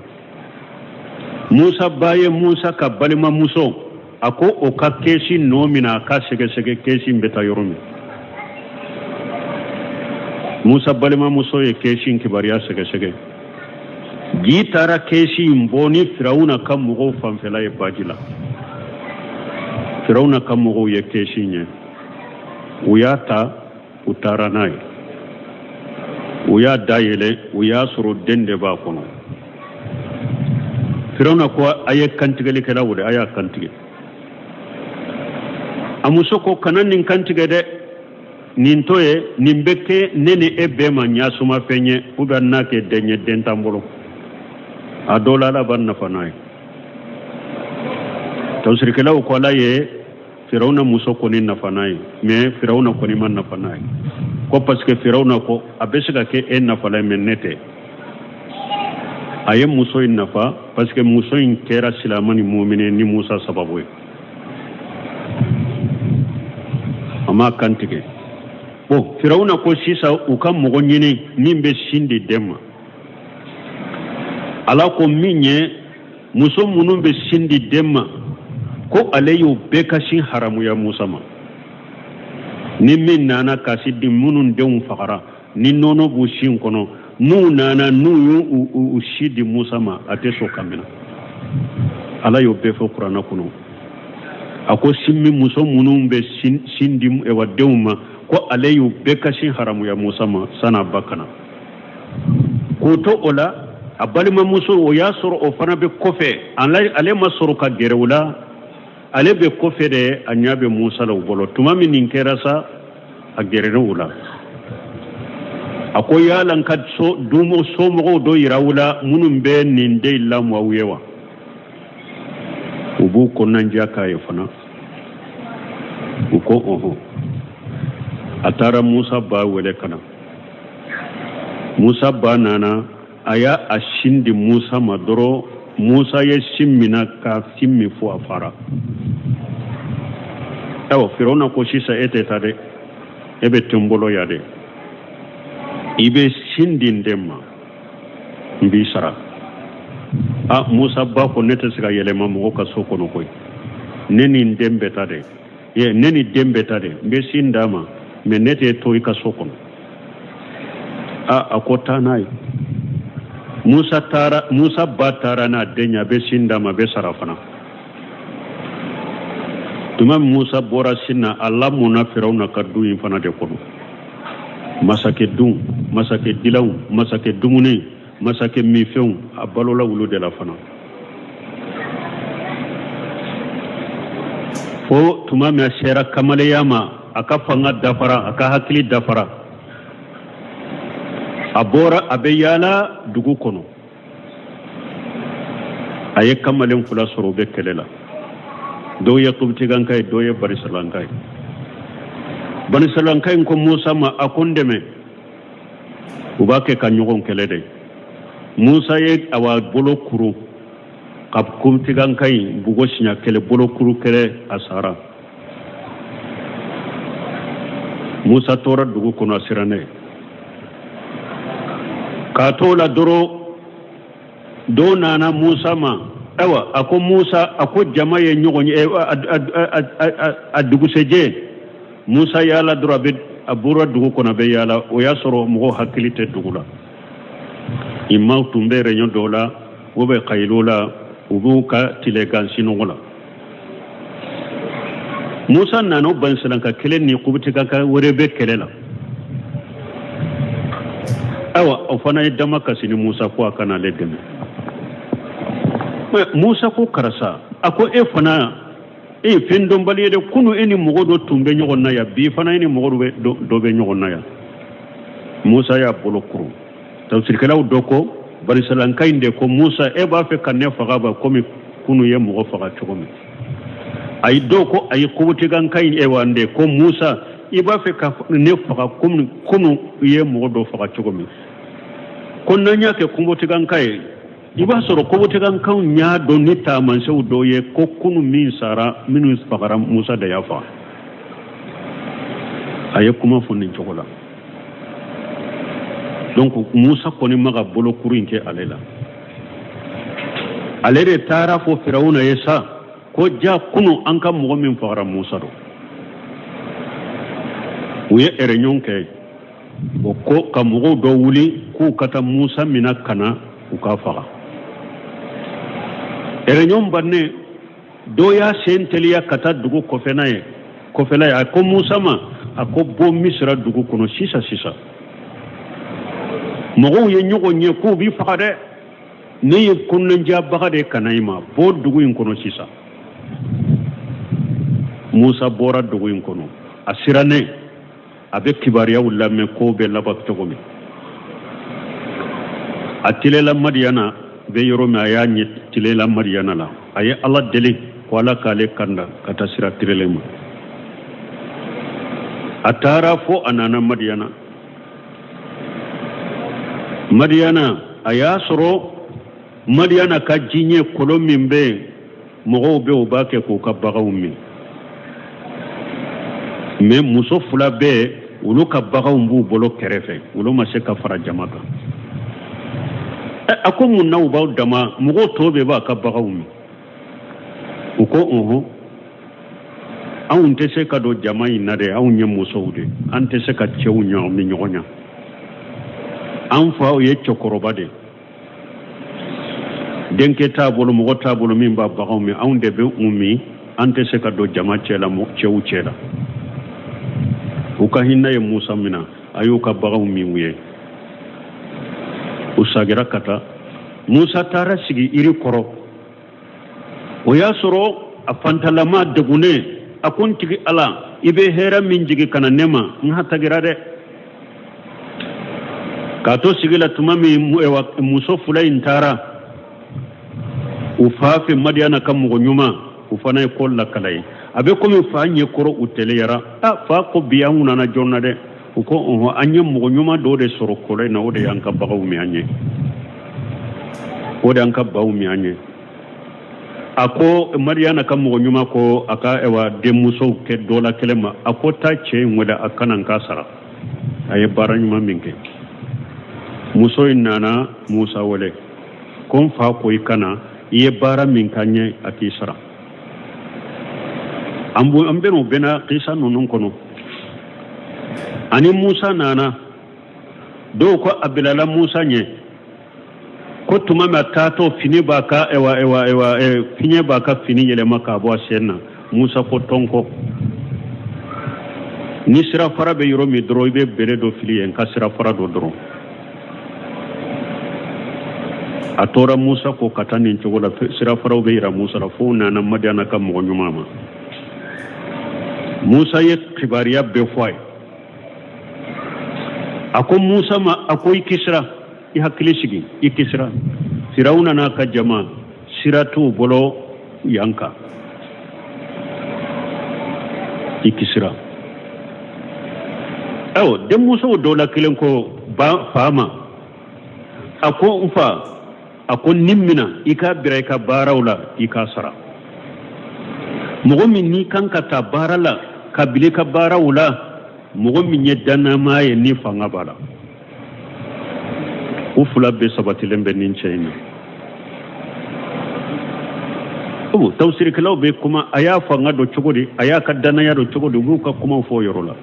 Musa ba ye Musa ka balimamuso, a ko o ka kɛsi nɔ minɛ, a ka sɛgɛsɛgɛ kɛsi in bɛ taa yɔrɔ min. Musa balimamuso ye kɛsi in kibaruya sɛgɛsɛgɛ. Ji taara kɛsi in bɔ ni Firawuna ka mɔgɔw fanfɛla ye baji la. Firawuna ka mɔgɔw ye kɛsi in ye, u y'a ta, u taara n'a ye, u y'a dayɛlɛ, u y'a sɔrɔ den de b'a kɔnɔ. Firawuna ko a ye kantigɛlikɛla wele, a y'a kantigɛ. A muso ko kana nin kantigɛ dɛ, nin to ye, nin bɛ kɛ ne ni e bɛɛ ma ɲasumafɛn ye, ou bien n'a kɛ den ye, den t'an bolo. A dɔw la Ala b'an nafa n'a ye. Tafsirikɛlaw ko Ala ye Firawuna muso kɔni nafa n'a ye, mais Firawuna kɔni ma nafa n'a ye, ko parce que Firawuna ko a bɛ se ka kɛ e nafala ye, mais ne tɛ. A ye muso in nafa parce que muso in kɛra silama ni mumini ni Musa sababu ye. A m'a kantigɛ. Bon, Firawuna ko sisan u ka mɔgɔ ɲini min bɛ sin di den ma. Ala ko min ye muso minnu bɛ sin di den ma, ko ale y'o bɛɛ ka sin haramuya Musa ma. Ni min nana ka sin di minnu denw fagara ni nɔnɔ b'u sin kɔnɔ, n'u nana n'u y'u u sin di Musa ma, a tɛ sɔn ka minɛ. Ala y'o bɛɛ fɔ kuranɛ kɔnɔ. A ko sin min muso minnu bɛ sin di wa denw ma, ko ale y'u bɛɛ ka sin haramuya Musa ma san'a ba ka na. K'o to o la, a balimamuso, o y'a sɔrɔ o fana bɛ kɔfɛ, ale ma sɔrɔ ka gɛrɛ u la, ale bɛ kɔfɛ de, a ɲɛ bɛ Musa la u bolo. Tuma min nin kɛra sa, a gɛrɛra u la, a ko yala n ka so dumo somɔgɔw dɔ yira u la minnu bɛ nin den lamɔ aw ye wa? U b'u kɔnɔnandiya k'a ye fana. U ko ɔhɔn. A taara Musa ba wele ka na. Musa ba nana, a y'a a sin di Musa ma dɔrɔn, Musa ye sin minɛ ka sin min fo a fara. Ayiwa, Firawuna ko sisan e tɛ taa dɛ, e bɛ to n bolo yan dɛ, i bɛ sin di n den ma, n b'i sara. A Musa ba ko ne tɛ se ka yɛlɛma mɔgɔ ka so kɔnɔ koyi, ne ni n den bɛ taa dɛ, ye ne ni den bɛ taa dɛ, n bɛ sin d'a ma, mais ne tɛ to i ka so kɔnɔ. A a ko taa n'a ye. Musa taara, Musa ba taara n'a den ye, a bɛ sin d'a ma, a bɛ sara fana. Tuma min Musa bɔra sin na, a lamɔna Firawuna ka du in fana de kɔnɔ. Masakɛ dun, masakɛ dilanw, masakɛ dumuni, masakɛ minfɛnw, a balola olu de la fana. Fo tuma min a sera kamalenya ma, a ka fanga dafara, a ka hakili dafara, a bɔra, a bɛ yaala dugu kɔnɔ. A ye kamalen fila sɔrɔ, u bɛ kɛlɛ la. Dɔw ye Kɔpitikanka ye, dɔw ye Banisiralanka ye. Banisiralanka in ko Musa ma, a ko n dɛmɛ, u b'a kɛ ka ɲɔgɔn kɛlɛ de. Musa ye awa bolo kuru ka Kɔpitikanka in bugɔ siɲɛ kelen, bolo kuru kɛlɛ, a sara. Musa tora dugu kɔnɔ, a sirannen. K'a t'o la dɔrɔn, dɔw nana Musa ma. Ayiwa, a ko Musa, a ko jama ye ɲɔgɔn ye a dugusɛjɛ. Musa yaala dɔrɔn, a bɛ a bɔra dugu kɔnɔ, a bɛ yaala. O y'a sɔrɔ mɔgɔw hakili tɛ dugu la. Imaw tun bɛ réunion dɔw la, u bɛ kayilu la, u b'u ka tilegan sinɔgɔ la. Musa nana, o banisilanka kelen ni Kɔpitikanka wɛrɛ bɛ kɛlɛ la. Ayiwa, o fana ye dama kasi ni Musa ko a kana ale dɛmɛ. Musa ko karisa, a ko e fana e ye fɛn dɔnbali ye dɛ. Kunu e ni mɔgɔ dɔ tun bɛ ɲɔgɔn na yan, bi fana e ni mɔgɔ dɔ bɛ ɲɔgɔn na yan. Musa y'a bolo kuru. Tafsirikɛlaw dɔ ko banisilanka in de ko Musa, e b'a fɛ ka ne faga ba komi kunu ye mɔgɔ faga cogo min? Ayi, dɔw ko ayi, kobutikanka in ewande ko Musa, i b'a fɛ ka ne faga komi kunu i ye mɔgɔ dɔ faga cogo min. Ko n'an y'a kɛ kobutikanka ye, i b'a sɔrɔ kobutikankaw y'a dɔn ni taamasiyɛnw dɔw ye ko kunu min sara, minnu fagara, Musa de y'a faga. A ye kuma fɔ nin cogo la. Donc Musa kɔni ma ka bolokuru in kɛ ale la. Ale de taara fɔ Firawuna ye sa ko ja kunu an ka mɔgɔ min fagara, Musa don. U ye réunion kɛ o ko ka mɔgɔw dɔ wuli k'u ka taa Musa minɛ ka na u k'a faga. Réunion bannen, dɔ y'a sen teliya ka taa dugu kɔfɛna ye, kɔfɛla ye. A ko Musa ma, a ko bɔ Misira dugu kɔnɔ sisan sisan, mɔgɔw ye ɲɔgɔn ye k'u b'i faga dɛ. Ne ye kɔnɔnandiyabaga de ka na i ma, bɔ dugu in kɔnɔ sisan. Musa bɔra dugu in kɔnɔ, a sirannen, a bɛ kibaruyaw lamɛn ko bɛ laban cogo min. A tilela Madiyana bɛ yɔrɔ min, a y'a ɲɛ tilela Madiyana la. A ye Ala deli ko Ala k'ale kanda ka taa sira tirelen ma. A taara fo a nana Madiyana. Madiyana, a y'a sɔrɔ Madiyana ka jiɲɛ kɔlɔn min bɛ yen, mɔgɔw bɛ u b'a kɛ k'u ka baganw min. Mais muso fila bɛ yen, olu ka baganw b'u bolo kɛrɛfɛ, olu ma se ka fara jama kan. A ko mun na u b'aw dama, mɔgɔw tɔw bɛɛ b'a ka baganw min? U ko ɔhɔn, anw tɛ se ka don jama in na dɛ, anw ye musow de, an tɛ se ka cɛw ɲagami ɲɔgɔn na. An fa ye cɛkɔrɔba de, denkɛ t'a bolo, mɔgɔ t'a bolo min b'a baganw min, anw de bɛ u min, an tɛ se ka don jama cɛ la, cɛw cɛ la. U ka hinɛ ye Musa minɛ, a y'u ka baganw min u ye. U sagira ka taa. Musa taara sigi yiri kɔrɔ. O y'a sɔrɔ a fantalama degunnen. A ko n tigi Ala, i bɛ hɛrɛ min jigi ka na ne ma, n hatagira dɛ. K'a to sigi la tuma min, muso fila in taara u fa fɛ, Madiyana ka mɔgɔ ɲuman, u fana ye ko lakala ye. A bɛ komi fa ɲɛ kɔrɔ, u teliyara. A fa ko bi an nana joona dɛ. U ko ɔhɔn, an ye mɔgɔ ɲuman dɔw de sɔrɔ kɔlɔn in na, o de y'an ka baganw min an ye, o de y'an ka baw min an ye. A ko Madiyana ka mɔgɔ ɲuman ko a ka ɛwa denmusow kɛ dɔ la kelen ma, a ko taa cɛ in wele, a ka na n k'a sara, a ye baara ɲuman min kɛ. Muso in nana Musa wele ko n fa ko i ka na, i ye baara min k'an ye, a k'i sara. An bɛn'o bɛnna kisa ninnu kɔnɔ. Ani Musa nana, dɔw ko a bilala Musa ɲɛ ko tuma min a taatɔ, fini b'a ka ɛwa ɛwa ɛwa fiɲɛ b'a ka fini yɛlɛma k'a bɔ a sen na. Musa ko tɔnkɔ, ni sirafara bɛ yɔrɔ min dɔrɔn, i bɛ bere dɔ fili yen ka sirafara dɔ dɔrɔn. A tora Musa kɔ ka taa nin cogo la, sirafaraw bɛ yira Musa la, fo nana Madiyana ka mɔgɔ ɲuman ma. Musa ye kibaruya bɛɛ fɔ a ye. A ko Musa ma, a ko i kisira, i hakili sigi, i kisira. Firawuna n'a ka jama, sira t'u bolo yan kan, i kisira. Ayiwa, denmusow dɔ la kelen ko ba fa ma, a ko n fa, a ko nin mina, i k'a bila i ka baaraw la, i k'a sara. Mɔgɔ min n'i kan ka ta baara la, ka bila i ka baaraw la, mɔgɔ min ye dannamaa ye, ni fanga b'a la. U fila bɛɛ sabatilen bɛ nin cɛ in na. Tafsirikɛlaw bɛ kuma a y'a fanga dɔn cogo di, a y'a ka dannaya dɔn cogo di, u b'u ka kumaw fɔ o yɔrɔ la.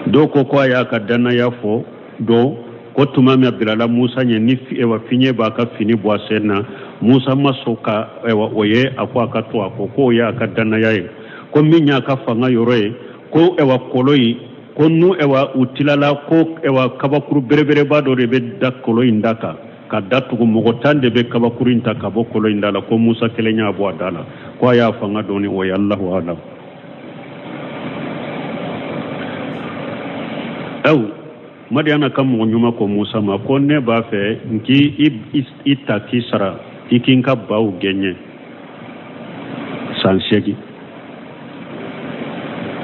Dɔw ko ko a y'a ka dannaya fɔ dɔn ko tuma min a bilala Musa ɲɛ, ni fiɲɛ b'a ka fini bɔ a sen na, Musa ma sɔn ka o ye, a ko a ka to a kɔ, k'o y'a ka dannaya ye. Ko min y'a ka fanga yɔrɔ ye, ko kɔlɔn in, ko n'u u tilala, ko kabakuru berebereba dɔ de bɛ da kɔlɔn in da kan ka datugu, mɔgɔ 10 de bɛ kabakuru in ta ka bɔ kɔlɔn in da la, ko Musa kelen y'a bɔ a da la, ko a y'a fanga dɔn ni o ye. Alahu alam. Aw Madiyana ka mɔgɔ ɲuman ko Musa ma ko ne b'a fɛ n k'i i ta k'i sara, i k'i ka baw gɛn ye. San 8.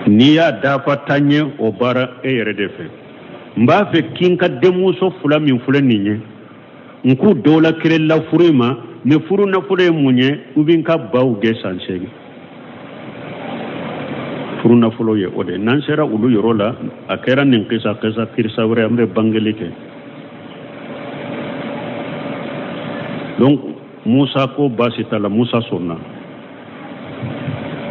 N'i y'a dafa taa ɲɛ, o baara e yɛrɛ de fɛ. N b'a fɛ k'i ka denmuso fila min filɛ nin ye, n k'u dɔw la kelen lafuru i ma. Ni furu nafolo ye mun ye? U bɛ n ka baw gɛn san 8. Furu nafolo ye o de ye. N'an sera olu yɔrɔ la, a kɛra nin kisa kisa kirisa wɛrɛ, an bɛ bangeli kɛ. Donc Musa ko baasi t'a la. Musa sɔnna.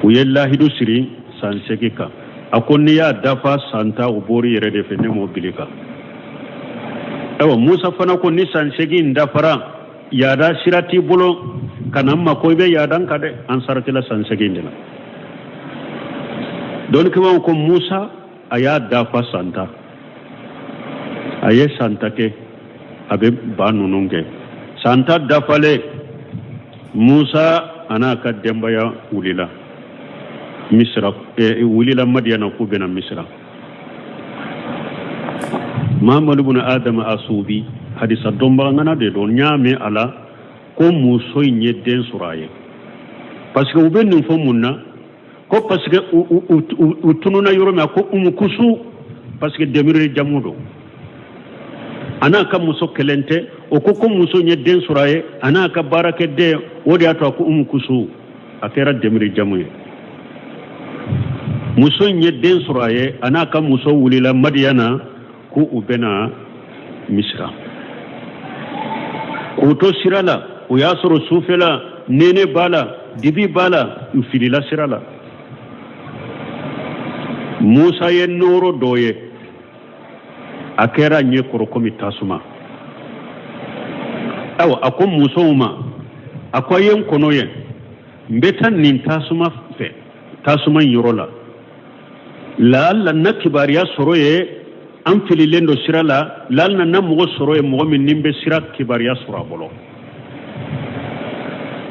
U ye lahidu siri san 8 kan. A ko n'i y'a dafa san 10, o bɔr'i yɛrɛ de fɛ, ne m'o bil'i kan. Ayiwa, Musa fana ko ni san 8 in dafara, yaada sira t'i bolo ka na n ma ko i bɛ yaada n kan dɛ. An saratila san 8 de la. Dɔnnikɛbaaw ko Musa a y'a dafa san 10. A ye san 10 kɛ a bɛ ba ninnu gɛn. San 10 dafalen, Musa a n'a ka denbaya wulila Misira, wulila Madiyana k'u bɛna Misira. Mahamadu bun Adama Asubi, hadisa dɔnbaga ŋana de don, n y'a mɛn a la ko muso in ye den sɔrɔ a ye, parce que u bɛ nin fɔ mun na? Ko parce que u tununa yɔrɔ min, a ko Umukusu, parce que demiri jamu don. A n'a ka muso kelen tɛ. O ko ko muso ye den sɔrɔ a ye, a n'a ka baarakɛden. O de y'a to a ko Umukusu, a kɛra demiri jamu ye. Muso in ye den sɔrɔ a ye. A n'a ka muso wulila Madiyana ko u bɛna Misira. K'u to sira la, o y'a sɔrɔ sufɛla, nɛnɛ b'a la, dibi b'a la, u filila sira la. Musa ye nɔɔrɔ dɔ ye, a kɛra ɲɛ kɔrɔ komi tasuma. Ayiwa, a ko musow ma, a ko a ye n kɔnɔ ye, n bɛ taa nin tasuma fɛ, tasuma in yɔrɔ la, laala na kibaruya sɔrɔ ye, an fililen don sira la, laala na mɔgɔ sɔrɔ ye, mɔgɔ min ni bɛ sira kibaruya sɔrɔ a bolo.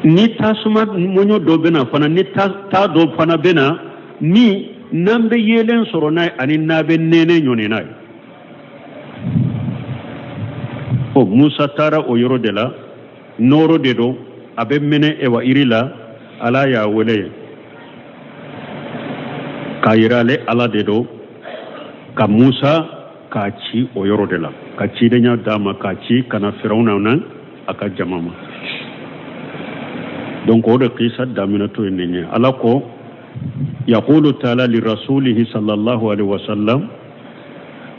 Ni tasuma mɔɲɔ dɔ bɛ na fana, ni ta dɔ fana bɛ na, ni n'an bɛ yeelen sɔrɔ n'a ye, ani n'a bɛ nɛnɛ ɲɔni n'a ye. Ɔ, Musa taara o yɔrɔ de la. Nɔɔrɔ de don, a bɛ mɛnɛ ewa iri la. Ala y'a wele ye k'a yira ale Ala de don, ka Musa k'a ci o yɔrɔ de la, ka cidenya d'a ma, k'a ci ka na Firawuna na a ka jama ma. Donc o de kisa daminɛtɔ ye nin ye. Ala ko yaqulu taala li rasulihi sallallahu alaihi wasallam,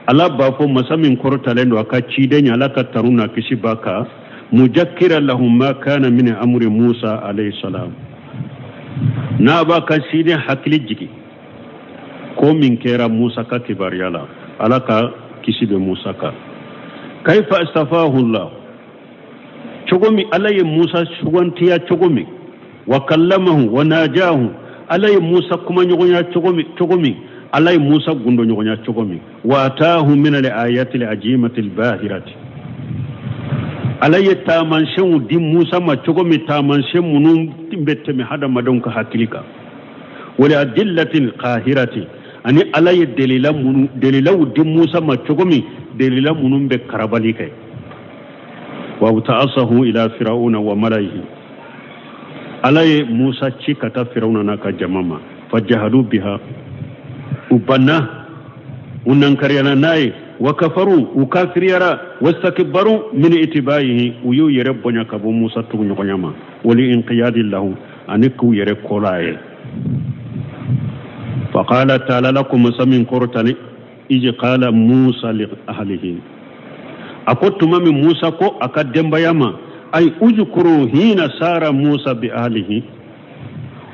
Ala b'a fɔ, masa min kɔrɔtalen don, a ka ciden ye, Ala ka tanu n'a kisi b'a kan, mujakkira lahum ma kana min amri Musa alayhi salam, n'a b'a ka ciden hakili jigi ko min kɛra Musa ka kibaruya la, Ala ka kisi bɛ Musa kan, kaifa astafahu Allah, cogo min Ala ye Musa sugantiya cogo min, wa kallamahu wa najahu, Ala ye Musa kumaɲɔgɔnya cogo min, cogo min Ala ye Musa gundoɲɔgɔnya cogo min, wa atahu min al ayati al ajimati al bahirati, Ala ye taamasiyɛnw di Musa ma cogo min, taamasiyɛn minnu bɛ tɛmɛ hadamadenw ka hakili kan, wal adillati al qahirati, ani Ala ye delila minnu, delilaw di Musa ma cogo min, delila minnu bɛ karabali kɛ, wa bta'asahu ila fir'auna wa malaihi, Ala ye Musa ci ka taa Firawuna n'a ka jama ma, fajahadu biha, u banna, u nankariyana n'a ye, wa kafaru, u kafiriyara, wastakbaru min itibayihi, u y'u yɛrɛ bonya ka bɔ Musa tuguɲɔgɔnya ma, wali inqiyadi lahu, ani k'u yɛrɛ kɔla ye. Faqala taala lakum, masa min kɔrɔtalen, iji qala Musa li ahlihi, a ko tuma min Musa ko a ka denbaya ma, ay uzkuru hina sara Musa bi ahlihi,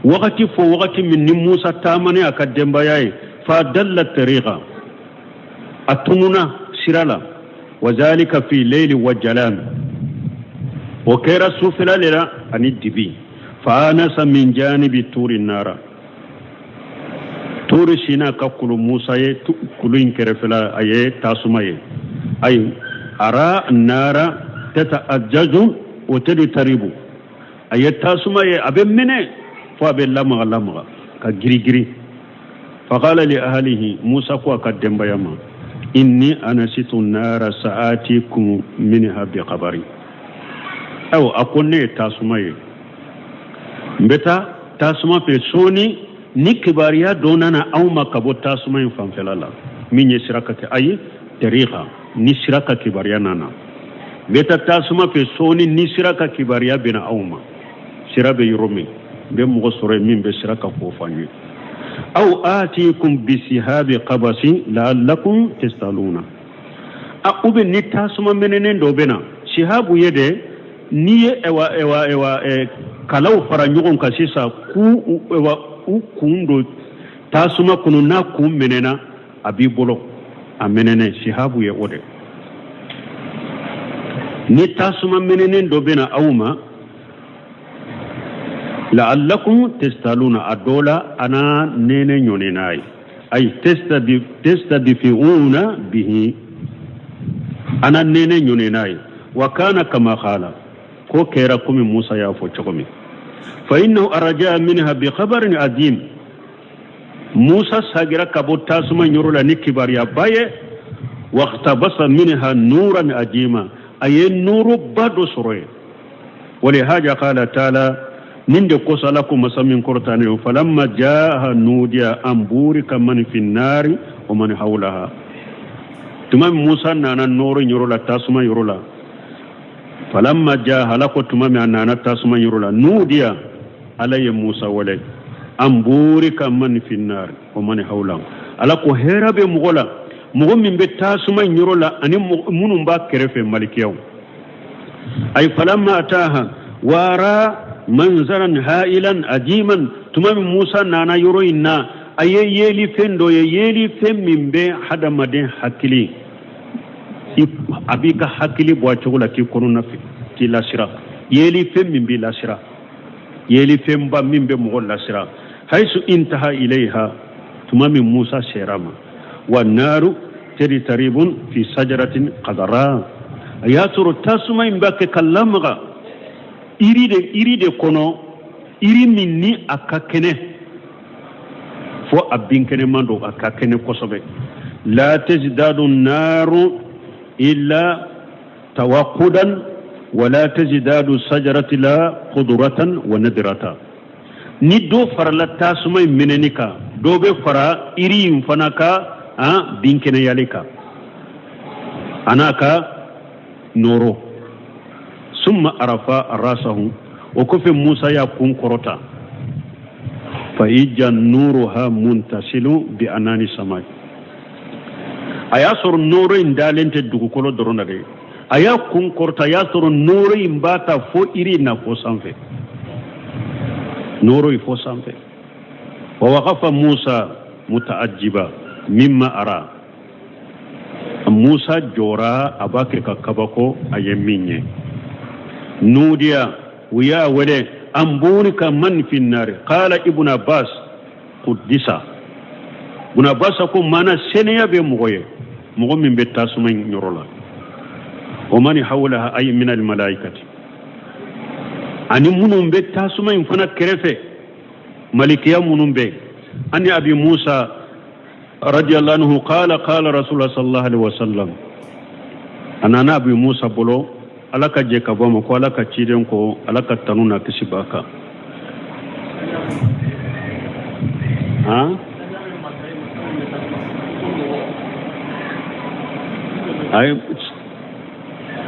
wagati fo wagati min ni Musa taamani a ka denbaya ye, fa dalla tariqa, a tununa sira la, wa zalika fi leyli wa jalam, o kɛra sufɛla le la ani dibi, fa anasa min janibi turi nara, turi Sina ka kulu, Musa ye kulu in kɛrɛfɛla, a ye tasuma ye, ayi ara nara tata ajaju o tɛdu taribu, a ye tasuma ye a bɛ minɛ fo a bɛ lamaga lamaga ka girigiri. Faqala li ahlihi, Musa ko a ka denbaya ma, inni anasitu nara sa'atikum minha bi khabari, ayiwa, a ko ne ye tasuma ye, n bɛ taa. Tasuma fɛ sɔɔni ni kibaruya dɔ nana aw ma ka bɔ tasuma in fanfɛla la min ye sira ka kɛ, ayi, tariqa ni sira ka kibaruya nana. N bɛ taa tasuma fɛ sɔɔni ni sira ka kibaruya bɛna aw ma, sira bɛ yɔrɔ min, n bɛ mɔgɔ sɔrɔ yen min bɛ sira ka ko fɔ an ye. Aw atikum bisihabi qabasi la'allakum tastaluna. A u bɛ ni tasuma mɛnɛnen dɔ bɛ na, sihabu ye dɛ, n'i ye ɛwa ɛwa ɛwa ɛ kalaw fara ɲɔgɔn kan sisan k'u ɛwa u kun don tasuma kɔnɔ, n'a kun mɛnɛna, a b'i bolo a mɛnɛnen, sihabu ye o de. Ni tasuma mɛnɛnen dɔ bɛ na aw ma, la'allakum tastaluna, a dɔ la a na nɛnɛ ɲɔni n'a ye, ay tastadfi'una bihi, a na nɛnɛ ɲɔni n'a ye. Wa kana kama qala, ko kɛra komi Musa y'a fɔ cogo min. Fa innahu raja'a minha bi khabarin azim, Musa sagira ka bɔ tasuma yɔrɔ la ni kibaruyaba ye. Waqtabasa minha nuran ajima, a ye nuruba dɔ sɔrɔ yen. Walihaja qala taala, nin de kosɔn Ala ko masa min kɔrɔtalen don, falamma jaaha nudiya an burika man fi nari wa man hawlaha. Tuma min Musa nana nɔɔrɔ yɔrɔ la, tasuma yɔrɔ la, falamma jaaha, Ala ko tuma min a nana tasuma yɔrɔ la, nudiya, Ala ye Musa wele, an burika man fi nari wa man hawlaha. Ala ko hɛrɛ bɛ mɔgɔ la, mɔgɔ min bɛ tasuma yɔrɔ la ani minnu b'a kɛrɛfɛ, malikiyaw. Ay falamma ataha wara manzaran hailan ajiman, tuma min Musa nana yɔrɔ in na, a ye yelifɛn dɔ ye, yelifɛn min bɛ hadamaden hakili, a b'i ka hakili bɔ a cogo la k'i kɔnɔna fɛ k'i lasira, yelifɛn min b'i lasira, yelifɛnba min bɛ mɔgɔ lasira. Haisu intaha ilayha, tuma min Musa sera ma, wa naru taritaribun fi sajaratin qadara, a y'a sɔrɔ tasuma in b'a kɛ ka lamaga iri de kɔnɔ, iri min ni a ka kɛnɛ fo a binkɛnɛman don, a ka kɛnɛ kosɛbɛ. La tazdadu naru illa tawaqudan wala tazdadu sajarati la qudratan wa nadrata. Ni dɔ farala tasuma in mɛnɛni kan, dɔ bɛ fara iri in fana ka binkɛnɛyali kan a n'a ka nɔɔrɔ. Summa arafa rasahu, o kɔfɛ Musa y'a kun kɔrɔta, fa ija nuruha muntasilu bi anani samai, a y'a sɔrɔ nɔɔrɔ in dalen tɛ dugukolo dɔrɔn na dɛ. A y'a kun kɔrɔta, a y'a sɔrɔ nɔɔrɔ in b'a ta fo iri na fo sanfɛ, nɔɔrɔ in fo sanfɛ. Wa waqafa Musa mutaajiba mimma ara, Musa jɔra a b'a kɛ ka kabako a ye min ye. Nudiya, u y'a wele, an burika man fi nari. Qala Ibn Abbas kuddisa, Ibn Abbas ko mana seniya bɛ mɔgɔ ye, mɔgɔ min bɛ tasuma in yɔrɔ la, wa man hawlaha ay min al malaikati, ani minnu bɛ tasuma in fana kɛrɛfɛ, malikiya minnu bɛ. Ani Abi Musa radiyallahu anhu qala qala Rasulullah sallallahu alaihi wasallam, a nana Abi Musa bolo, Ala ka jɛ ka bɔ a ma, ko Ala ka ciden ko, Ala ka tanu na kisi b'a kan. Han, ayi,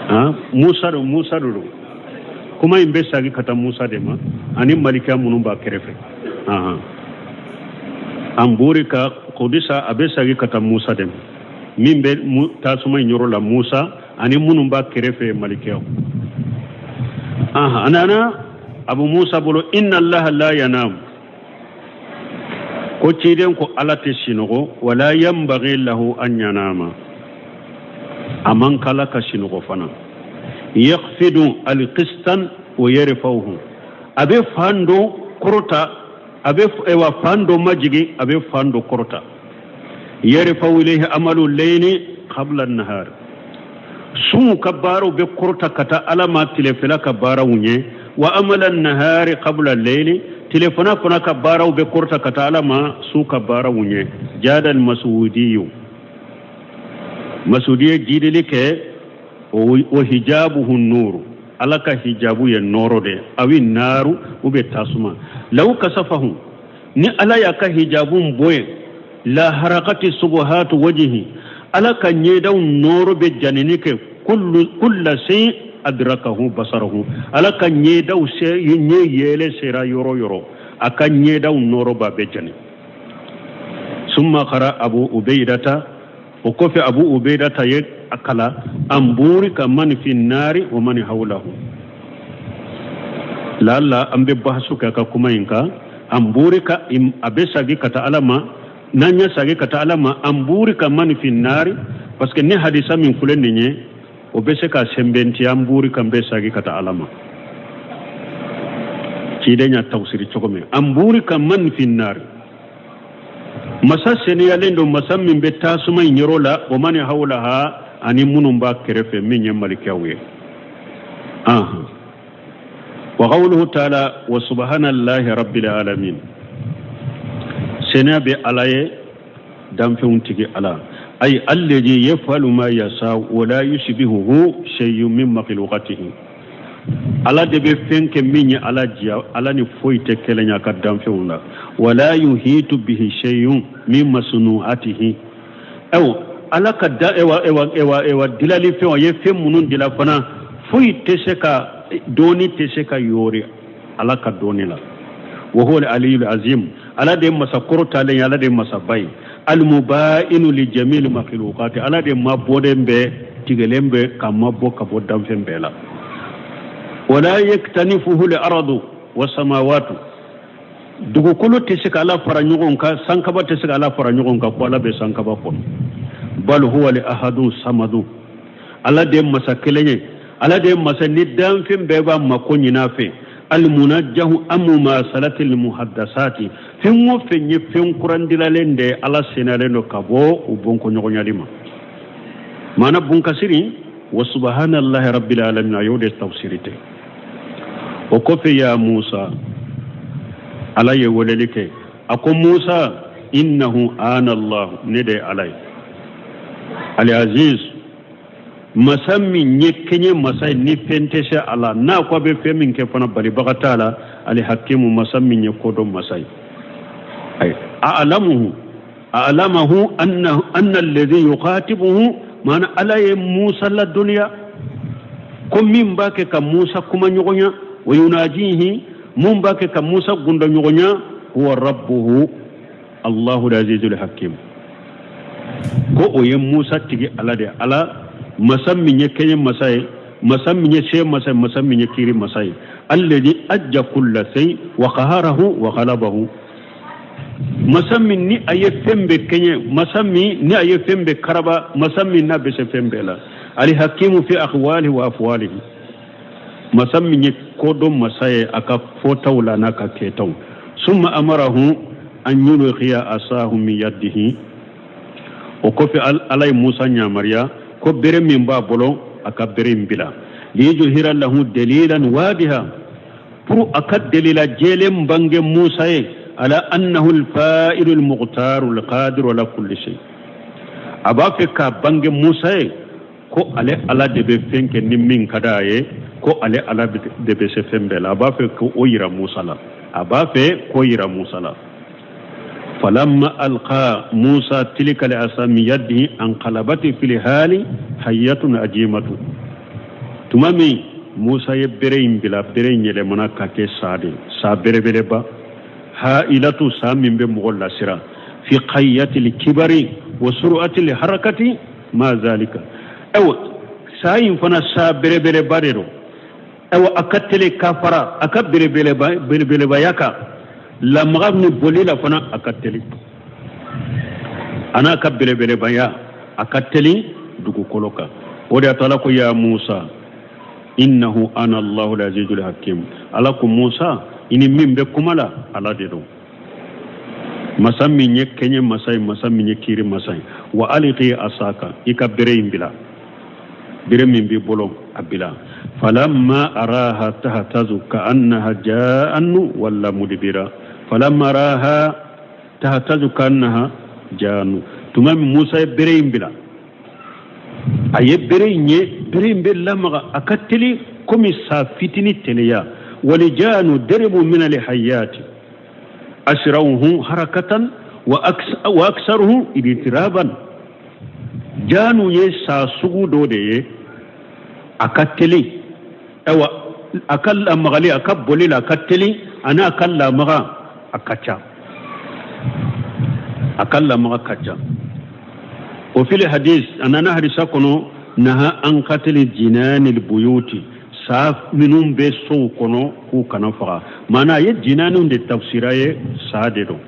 han, Musa don, Musa don. Kuma in bɛ sagi ka taa Musa de ma ani malikiya minnu b'a kɛrɛfɛ. Ahan, an burika kudisa, a bɛ sagi ka taa Musa de ma min bɛ tasuma in yɔrɔ la, Musa ani minnu b'a kɛrɛfɛ, malikiyaw. Ahan, a nana Abu Musa bolo, inna Allaha la yanam, ko ciden ko Ala tɛ sinɔgɔ, wala yanbaghi lahu an yanama, a man kala ka sinɔgɔ fana. Yakhfidu alqistan wa yarfa'uhu, a bɛ fan dɔ kɔrɔta, a bɛ ewa fan dɔ majigin, a bɛ fan dɔ kɔrɔta. Yarfa'u ilayhi amalu layli qabla an-nahar, sunw ka baaraw bɛ kɔrɔta ka taa Ala ma tilefɛla ka baaraw ɲɛ, wa amala nahari qabla layli, tilefana fana ka baaraw bɛ kɔrɔta ka taa Ala ma su ka baaraw ɲɛ. Jada al-masudiyu, Masudi ye jidili kɛ, o hijabuhu nuru. Ala ka hijabu ye nɔɔrɔ de ye, awi naaru ou bien tasuma. Law kasafahu, ni Ala y'a ka hijabu bɔ yen, la harakati subuhatu wajihi, Ala ka ɲɛdaw nɔɔrɔ bɛ janini kɛ, kulla sey adrakahu basarahu, Ala ka ɲɛdaw ɲɛ yɛlɛ sera yɔrɔ yɔrɔ, a ka ɲɛdaw nɔɔrɔ b'a bɛɛ jani. Summa qara Abu Ubaidata, o kɔfɛ Abu Ubaidata ye a kala an burika man fi nari wa man hawlahu. Lalla an bɛ bahasu kɛ a ka kuma in kan. An burika, a bɛ sagi ka taa Ala ma, n'an ye sagi ka taa Ala ma, an burika man fi nari, parce que ni hadisa min filɛ nin ye, o bɛ se ka sɛnbɛntiya an burika n bɛ sagi ka taa Ala ma. Ciden y'a tafsiri cogo min, an burika man fi nari, masa seniyalen don, masa min bɛ tasuma in yɔrɔ la, wa man hawlaha, ani minnu b'a kɛrɛfɛ min ye malikaw ye. Wa qawluhu ta'ala wa subhanallahi rabbil alamin, seniya bɛ Ala ye, danfɛnw tigi Ala, ay alladhi yafalu ma yasa wa la yushbihuhu shay'un min makhluqatihi, Ala de bɛ fɛn kɛ min ye Ala diya, Ala ni foyi tɛ kelen a ka danfɛnw la. Wala yuhitu bihi shay'un min masnu'atihi, ayiwa Ala ka da ewa ewa ewa ewa dilali fɛnw, a ye fɛn minnu dila fana, foyi tɛ se ka dɔɔni tɛ se ka yori Ala ka dɔɔni la. Wa huwa al-aliyyul azim, Ala de ye masa kɔrɔtalen ye, Ala de ye masaba ye. Al-mubainu li jamil makhluqati, Ala de mabɔlen bɛ, tigɛlen bɛ ka mabɔ ka bɔ danfɛn bɛɛ la. Wala yaktanifuhu al-ardu wa samawatu, dugukolo tɛ se ka Ala fara ɲɔgɔn kan, sankaba tɛ se ka Ala fara ɲɔgɔn kan ko Ala bɛ sankaba kɔnɔ. Bal huwa al-ahadu samadu, Ala de ye masa kelen ye, Ala de ye masa ni danfɛn bɛɛ b'a mako ɲini a fɛ. Almunajjahu amumasalati almuhaddasati, fɛn o fɛn ye fɛn kurandilalen de ye, Ala senalen don ka bɔ u bɔnkɔɲɔgɔnyali ma. Maana bunkasiri wa subhanallahi rabbil alamin, a y'o de tafsiri ten. O kɔfɛ ya Musa, Ala ye weleli kɛ, a ko Musa, innahu ana Allah, ne de ye Ala ye, al-aziz, masa min ye kɛɲɛ masa ye ni fɛn tɛ se a la, n'a ko a bɛ fɛn min kɛ fana balibaga t'a la, al-hakimu, masa min ye kodɔn masa ye. Ayi, a alamuhu a alamahu anna alladhi yukhatibuhu, maana Ala ye Musa ladɔnniya ko min b'a kɛ ka Musa kuma ɲɔgɔnya, wa yunajihi, mun b'a kɛ ka Musa gundo ɲɔgɔnya, huwa rabbuhu Allahu al-azizul hakim, ko o ye Musa tigi Ala de, Ala masa min ye kɛɲɛ masa ye, masa min ye se masa ye, masa min ye kiri masa ye. Alladhi ajja kulla shay wa qaharahu wa ghalabahu, masa min ni a ye fɛn bɛɛ kɛɲɛ, masa min ni a ye fɛn bɛɛ karaba, masa min n'a bɛ se fɛn bɛɛ la. Alhakimu fi aqwalihi wa afwalihi, masa min ye kodɔn masa ye a ka fɔtaw la n'a ka kɛtaw. Summa amarahu an yulqiya asahu min yadihi, o kɔfɛ Ala ye Musa yamaruya ko bere min b'a bolo a ka bere in bila, liyujhira lahu dalilan wadiha, pour a ka delila jɛlen bange Musa ye, ala annahu alfa'ilu almughtaru alqadiru ala kulli shay, a b'a fɛ k'a bange Musa ye ko ale Ala de bɛ fɛn kɛ ni min ka d'a ye, ko ale Ala de bɛ se fɛn bɛɛ la, a b'a fɛ k'o yira Musa la, a b'a fɛ k'o yira Musa la. Falamma alqa Musa tilka al'asa min yadihi anqalabat fil hali hayyatun ajimatu, tuma min Musa ye bere in bila, bere in yɛlɛmana ka kɛ sa de, sa belebeleba, ha'ilatu, sa min bɛ mɔgɔ lasira, fi qayyatil kibari wa sur'atil harakati ma zalika, ayiwa sa in fana sa belebeleba de don, ayiwa a ka teli ka fara a ka belebelebaya kan, lamaga ni boli la fana a ka teli, a n'a ka belebelebaya a ka teli dugukolo kan. O de y'a to Ala ko ya Musa innahu ana Allahu al-azizul hakim, Ala ko Musa i ni min bɛ kuma la Ala de don, masa min ye kɛɲɛ masa ye, masa min ye kiri masa ye. Wa alqi asaka, i ka bere in bila, bere min b'i bolo a bila. Falamma araha tahtazu ka'annaha ja'annu walla mudbira, falamma araha tahtazu ka'annaha ja'annu, tuma min Musa ye bere in bila, a ye bere in ye, bere in bɛ lamaga, a ka teli Komi sa fitini teliya. Walijanu deribu min alhayati asrauhu harakatan wa aksaruhu idtiraban. Janu ye sa sugu dɔ de ye, a ka teli, ayiwa a ka lamagali, a ka boli la a ka teli, ani a ka lamaga a ka ca, a ka lamaga ka ca. O fili hadis, a nana hadisa kɔnɔ, naha an katili jinanil buyuti, sa minnu bɛ sow kɔnɔ k'u kana faga. Maana a ye jinaniw de tafsira ye, sa de don,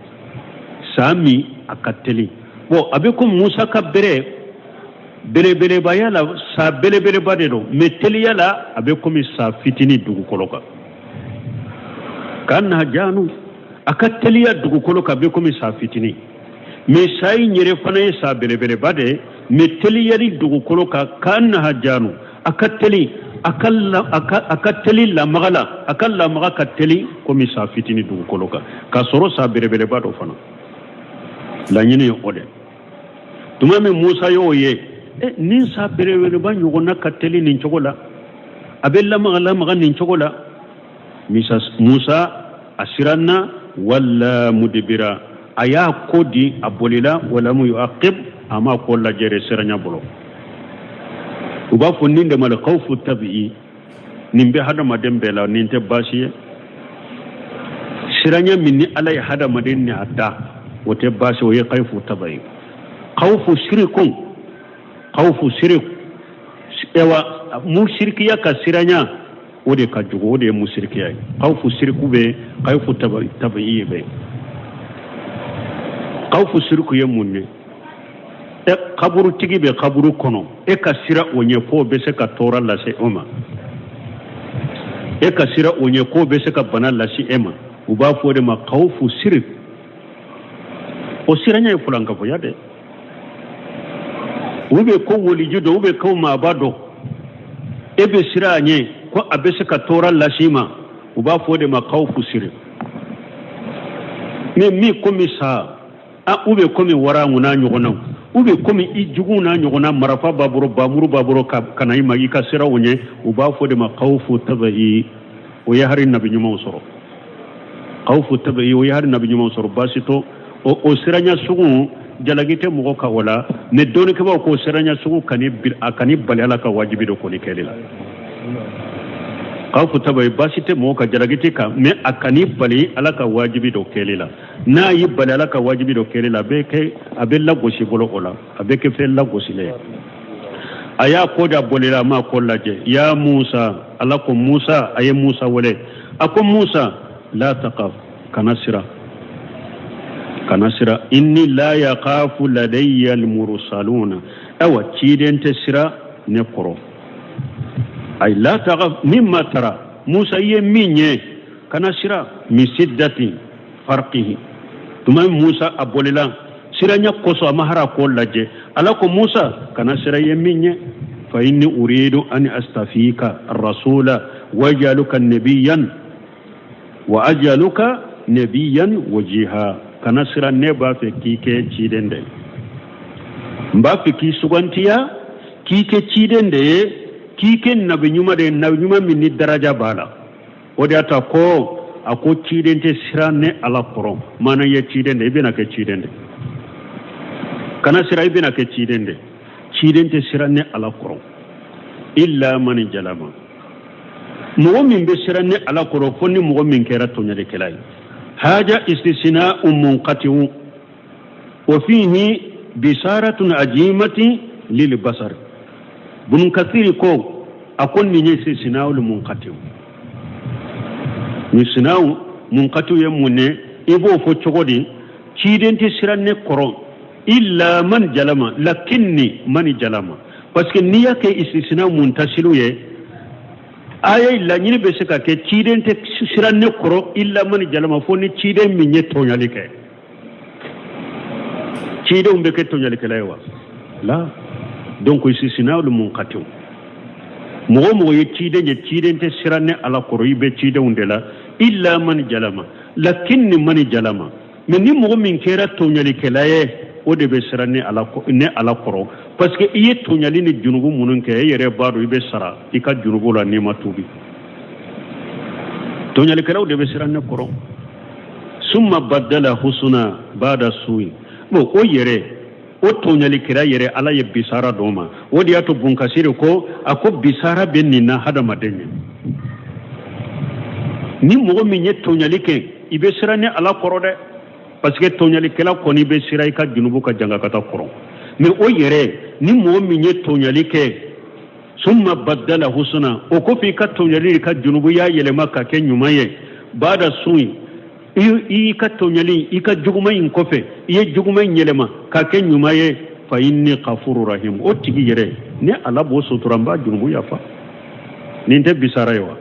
sa min a ka teli. Bon, a bɛ ko Musa ka bere belebelebaya la, sa belebeleba de don, mais teliya la a bɛ komi sa fitini dugukolo kan. Ka na janu a ka teliya dugukolo kan, a bɛ komi sa fitini, mais sa in yɛrɛ fana ye sa belebeleba de ye, mais teliyali dugukolo kan, ka na janu a ka teli, a ka teli lamaga la, a ka lamaga ka teli komi sa fitini dugukolo kan, k'a sɔrɔ sa belebeleba dɔ fana. Laɲini ye o de. Tuma min Musa y'o ye, nin sa belebeleba ɲɔgɔnna ka teli nin cogo la, a bɛ lamaga lamaga nin cogo la, Musa a siranna, wala mudibira, a y'a ko di, a bolila, wala mu yuaqib, a ma ko lajɛrɛ siranya bolo. U b'a fɔ nin de ma khawfu tabi'i, nin bɛ hadamaden bɛɛ la, nin tɛ baasi ye. Siranya min ni Ala ye hadamaden ni a da, o tɛ baasi, o ye khawfu tabi'i. Khawfu shirikun, khawfu shirik, ewa musirikiya ka siranya, o de ka jugu, o de ye musirikiya ye. Khawfu shiriku bɛ, khawfu tabi'i bɛ. Khawfu shiriku ye mun ye? E kaburutigi bɛ kaburu kɔnɔ, e ka sira o ɲɛ k'o bɛ se ka tɔɔrɔ lase o ma, e ka sira o ɲɛ k'o bɛ se ka bana lase e ma, u b'a fɔ o de ma khawfu shirik. O siranya ye fulankafoya dɛ. U bɛ ko woliju dɔ, u bɛ ko maaba dɔ, e bɛ siran a ɲɛ ko a bɛ se ka tɔɔrɔ lase i ma, u b'a fɔ o de ma khawfu shirik. Mais min komi sa, u bɛ komi wara n'a ɲɔgɔnnaw, u bɛ komi i jugu n'a ɲɔgɔnna, marafa b'a bolo, bamuru b'a bolo, ka na i ma, i ka siran o ɲɛ, u b'a fɔ o de ma khawfu tabi'i. O ye hari nabi ɲumanw sɔrɔ, khawfu tabi'i, o ye hari nabi ɲumanw sɔrɔ. Baasi to o siranya sugu jalaki tɛ mɔgɔ kan o la, mais dɔnnikɛbaaw k'o siranya sugu a kani bali Ala ka wajibi dɔ kɔni kɛli la. Khawfu tabi'i baasi tɛ mɔgɔ kan, jalaki tɛ kan, mais a kani bali Ala ka wajibi dɔ kɛli la. N'a y'i bali Ala ka wajibi dɔ kɛli la, a bɛ kɛ, a bɛ lagosi bolo o la, a bɛ kɛ fɛn lagosilen ye. A y'a ko da bolila, a m'a ko lajɛ. Ya Musa, Ala ko Musa, a ye Musa wele, a ko Musa, la taqaf, kana sira, kana sira, inni la yaqafu ladayya almursaluna, awa ciden tɛ sira ne kɔrɔ. Ay la taqaf mimma tara, Musa i ye min ye, kana sira, min siddati farqihi. Tuma min Musa a bolila siranya kosɔn, a ma hara ko lajɛ. Ala ko Musa, kana sira i ye min ye, fa inni uridu an astafika rasula wajaluka nabiyan wa ajaluka nabiyan wajiha. Kana sira, ne b'a fɛ k'i kɛ ciden de ye, n b'a fɛ k'i sugantiya k'i kɛ ciden de ye, k'i kɛ nabi ɲuman de ye, nabi ɲuman min ni daraja b'a la. O de y'a ta ko a ko ciden tɛ siran ne Ala kɔrɔ, maana ye ciden de, i bɛna kɛ ciden de, kana siran, i bɛna kɛ ciden de, ciden tɛ siran ne Ala kɔrɔ. Illa man jalama, mɔgɔ min bɛ siran ne Ala kɔrɔ, fo ni mɔgɔ min kɛra tɔɲɔlikɛla ye. Haja istisna'un munqati'un wa fihi bisaratun ajimatin lil basar. Ibn Kathir ko a ko nin ye istisna'ul munqati'u. Nin sina'u munqati'u ye mun ye? I b'o fɔ cogo di? Ciden tɛ siran ne kɔrɔ illa man jalama, lakinni man jalama, parce que n'i y'a kɛ istisna muntasilu ye, aya laɲini bɛ se ka kɛ ciden tɛ siran ne kɔrɔ illa man jalama, fo ni ciden min ye tɔɲɔli kɛ. Cidenw bɛ kɛ tɔɲɔlikɛla ye wa? La. Donc istisna munqati'u, mɔgɔ mɔgɔ ye ciden ye, ciden tɛ siran ne Ala kɔrɔ, i bɛ cidenw de la, illa man jalama, lakinni man jalama. Mais ni mɔgɔ min kɛra tɔɲɔlikɛla ye, o de bɛ siran ne Ala kɔrɔ, Parce que i ye tɔɲali ni junubu minnu kɛ, e yɛrɛ b'a dɔn i bɛ sara i ka junubu la n'i ma tuubi. Tɔɲalikɛlaw de bɛ siran ne kɔrɔ. Summa badala husuna bada suyi. Bon, o yɛrɛ, o tɔɲalikɛla yɛrɛ, Ala ye bisara d'o ma. O de y'a to Bunkasiri ko, a ko bisara bɛ nin na hadamaden ye. Ni mɔgɔ min ye tɔɲali kɛ, i bɛ siran ne Ala kɔrɔ dɛ, parce que tɔɲalikɛla kɔni bɛ siran i ka junubu ka jangakata kɔrɔ. Mais o yɛrɛ, ni mɔgɔ min ye tɔɲali kɛ, summa badala husuna, o kɔfɛ i ka tɔɲali, i ka junubu y'a yɛlɛma ka kɛ ɲuman ye, bada suyi, i ka tɔɲali, i ka juguman in kɔfɛ, i ye juguman in yɛlɛma ka kɛ ɲuman ye, fa inni ghafuru rahim, o tigi yɛrɛ, ni Ala b'o sutura, n b'a junubu yafa. Nin tɛ bisara ye wa?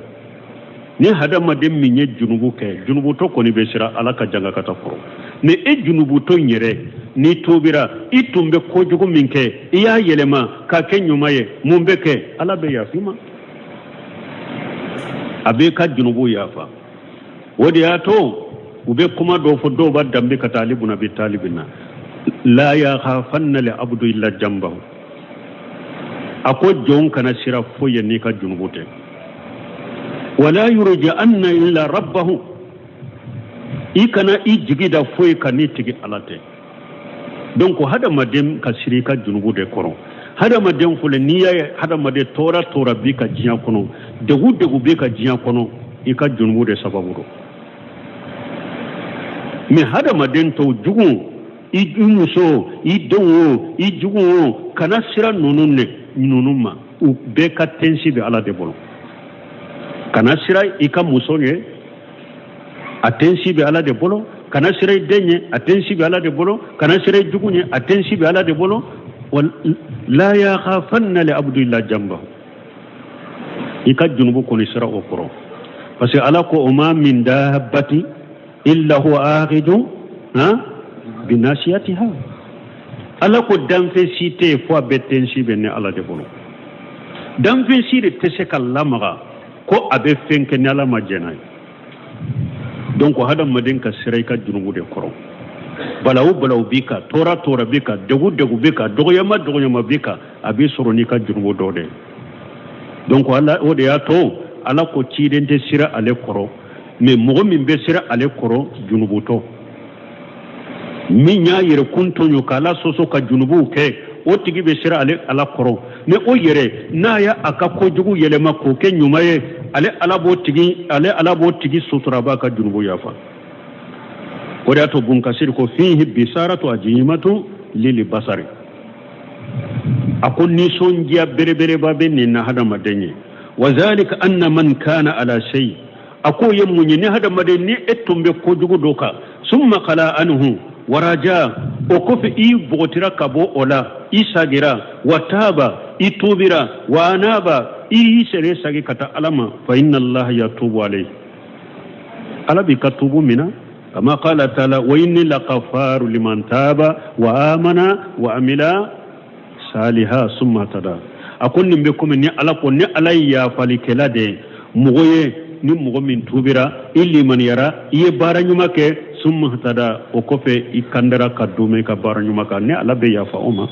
Ni hadamaden min ye junubu kɛ, junubutɔ kɔni bɛ siran Ala ka jangakata kɔrɔ. Mais e junubutɔ in yɛrɛ, n'i tubira, i tun bɛ kojugu min kɛ, i y'a yɛlɛma k'a kɛ ɲuman ye, mun bɛ kɛ? Ala bɛ yafa i ma, a b'i ka junubu yafa. O de y'a to u bɛ kuma dɔw fɔ, dɔw b'a danbe ka taa Ali bun Abi Talib na, la yakhafanna li abdu illa jambahu. A ko jɔn kana siran foyi ye n'i ka junubu tɛ. Wala yurja'anna illa rabbahu, i kana i jigi da foyi kan n'i tigi Ala tɛ. Donc hadamaden ka siran i ka junubu de kɔrɔ. Hadamaden filɛ, n'i y'a ye hadamaden tɔɔrɔ tɔɔrɔ b'i ka diɲɛ kɔnɔ, degun degun b'i ka diɲɛ kɔnɔ, i ka junubu de sababu don. Mais hadamaden tɔw jugu, i muso, i denw o, i jugu o, kana siran ninnu ne ninnu ma, u bɛɛ ka tensi bɛ Ala de bolo. Kana siran i ka muso ye, a tensi bɛ Ala de bolo. Kana siran i den ye, a tensi bɛ Ala de bolo. Kana siran i jugu ye, a tensi bɛ Ala de bolo. La yakhafanna li abdu illa jambahu, i ka junubu kɔni siran o kɔrɔ, parce que Ala ko o ma min dabbati illa huwa akhidun ha binasiyatiha. Ala ko danfɛn si tɛ yen fo a bɛɛ tensi bɛ ne Ala de bolo. Danfɛn si de tɛ se ka lamaga ko a bɛ fɛn kɛ ni Ala ma jɛn n'a ye. Donc hadamaden ka siran i ka junubu de kɔrɔ. Balawu balawu b'i kan, tɔɔrɔ tɔɔrɔ b'i kan, degun degun b'i kan, dɔgɔyama dɔgɔyama b'i kan, a b'i sɔrɔ n'i ka junubu dɔ de ye. Donc Ala, o de y'a to Ala ko ciden tɛ siran ale kɔrɔ, mais mɔgɔ min bɛ siran ale kɔrɔ, junubutɔ min y'a yɛrɛ kun tɔɲɔ k'Ala sɔsɔ ka junubuw kɛ, o tigi bɛ siran ale Ala kɔrɔ. Mais o yɛrɛ, n'a y'a a ka kojugu yɛlɛma k'o kɛ ɲuman ye, ale Ala b'o tigi, ale Ala b'o tigi sutura, a b'a ka junubu yafa. O de y'a to Bunkasiri ko fihi bisaratu ajimatu lili basari, a ko nisɔndiya belebeleba bɛ nin na hadamaden ye. Wa zalika anna man kana ala shay, a k'o ye mun ye? Ni hadamaden, ni e tun bɛ kojugu dɔ kan, summa kala anhu waraja, o kɔfɛ i bɔgɔtira ka bɔ o la, i sagira, wa taaba, i tuubira, wa anaba, i y'i sɛrɛ sagi ka taa Ala ma, fa inna allaha yatubu alayhi, Ala b'i ka tuubu mina. Kama qala taala wa inni laqafaru liman taba wa amana wa amila saliha summa tada. A ko nin bɛ komi ni Ala ko ni Ala ye yafalikɛla de ye mɔgɔ ye, ni mɔgɔ min tuubira, i limaniyara, i ye baara ɲuman kɛ, summa tada, o kɔfɛ i kandara ka duumɛ i ka baara ɲuman kan, ni Ala bɛ yafa o ma.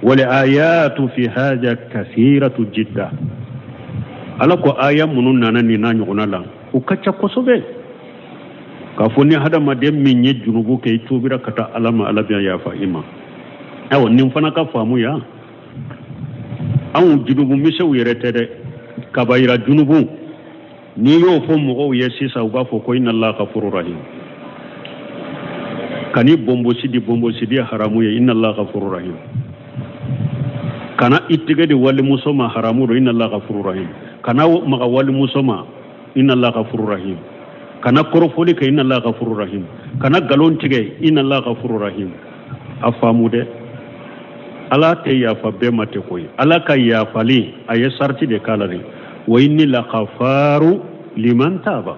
Wal ayatu fi haja kasiratu jidda, Ala ko aya minnu nana nin n'a ɲɔgɔnna la, u ka ca kosɛbɛ, k'a fɔ ni hadamaden min ye junubu kɛ, i tuubira ka taa Ala ma, Ala bɛ yafa i ma. Ayiwa, nin fana ka faamu yan, anw junubu misɛnw yɛrɛ tɛ dɛ, kabayira junubu, n'i y'o fɔ mɔgɔw ye sisan, u b'a fɔ ko inna allaha ghafuru rahim. Kan'i bonbosi di, bonbosi di haramu ye, inna allaha ghafuru rahim. Kana i tɛgɛ di walimuso ma, haramu don, inna allaha ghafuru rahim. Kana maga walimuso ma, inna allaha ghafuru rahim. Kana kɔrɔfɔli kɛ, inna allaha ghafuru rahim. Kana nkalon tigɛ, inna allaha ghafuru rahim. A faamu dɛ, Ala tɛ yafa bɛɛ ma tɛ koyi. Ala ka yafali, a ye sarati de k'a la de, wa inni laghafaru liman taba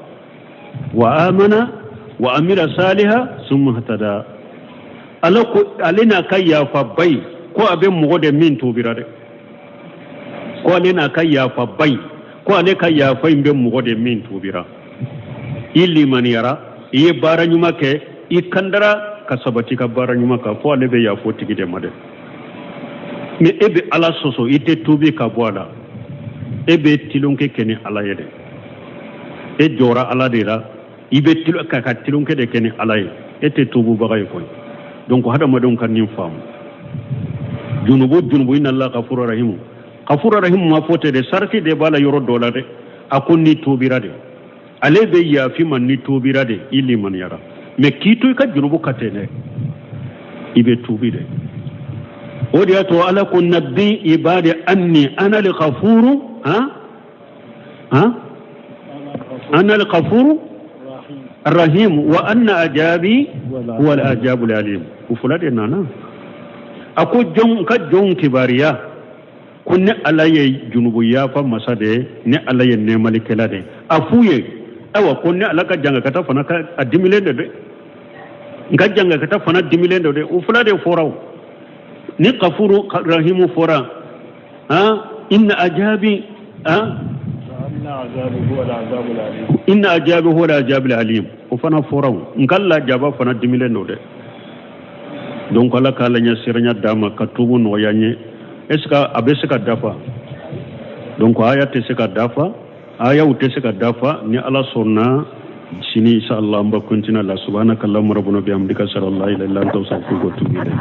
wa amana wa amila saliha summa ihtada. Ala ko ale n'a ka yafa bayi ko a bɛ mɔgɔ de min tuubira dɛ, ko ale n'a ka yafa bayi ko ale ka yafa in bɛ mɔgɔ de min tuubira, i limaniyara, i ye baara ɲuman kɛ, i kandara ka sabati ka baara ɲuman kan, fo ale bɛ yafa o tigi de ma dɛ. Mais e bɛ Ala sɔsɔ, i tɛ tuubi ka bɔ a la, e bɛ tilonkɛ kɛ ni Ala ye dɛ. E jɔra Ala de la, i bɛ ka tilonkɛ de kɛ ni Ala ye, e tɛ tuububaga ye koyi. Donc hadamadenw ka nin faamu, junubu junubu, inna Allah gafuru rahimu. Gafuru rahimu ma fɔ ten dɛ, sarati de b'a la yɔrɔ dɔ la dɛ. A ko n'i tuubira de, ale bɛ yafa i ma n'i tuubira de, i limaniyara. Mais k'i to i ka junubu kan ten dɛ, i bɛ tuubi dɛ. O de y'a to Ala ko nabbi ibadi anni ana al-ghafuru, han han, ana al-ghafuru rahim wa anna ajabi huwa al-ajabu al-alim. O fila de nana. A ko jɔn ka jɔnw kibaruya ko ne Ala ye junubu yafa masa de ye, ne Ala ye nɛɛmalikɛla de ye. A f'u ye ayiwa ko ne Ala ka jangakata fana ka a dimilen de dɛ, n ka jangakata fana dimilen de dɛ. O fila de fɔra. O ni kafuru rahimu fɔra, han, inna ajabi, han, inna ajabi huwa al-ajabu al-alim, o fana fɔra. O n ka lajaba fana dimilen don dɛ. Donc Ala k'a la ɲɛsiranya d'a ma ka tuubu nɔgɔya n ye. Est ce que a bɛ se ka dafa? Donc aya tɛ se ka dafa, ayaw tɛ se ka dafa. Ni Ala sɔnna, sini insha Allah an b'a continuer la. Subhanaka allahumma rabbana bihamdika, ashhadu an la ilaha illa anta, astaghfiruka wa atubu ilayk.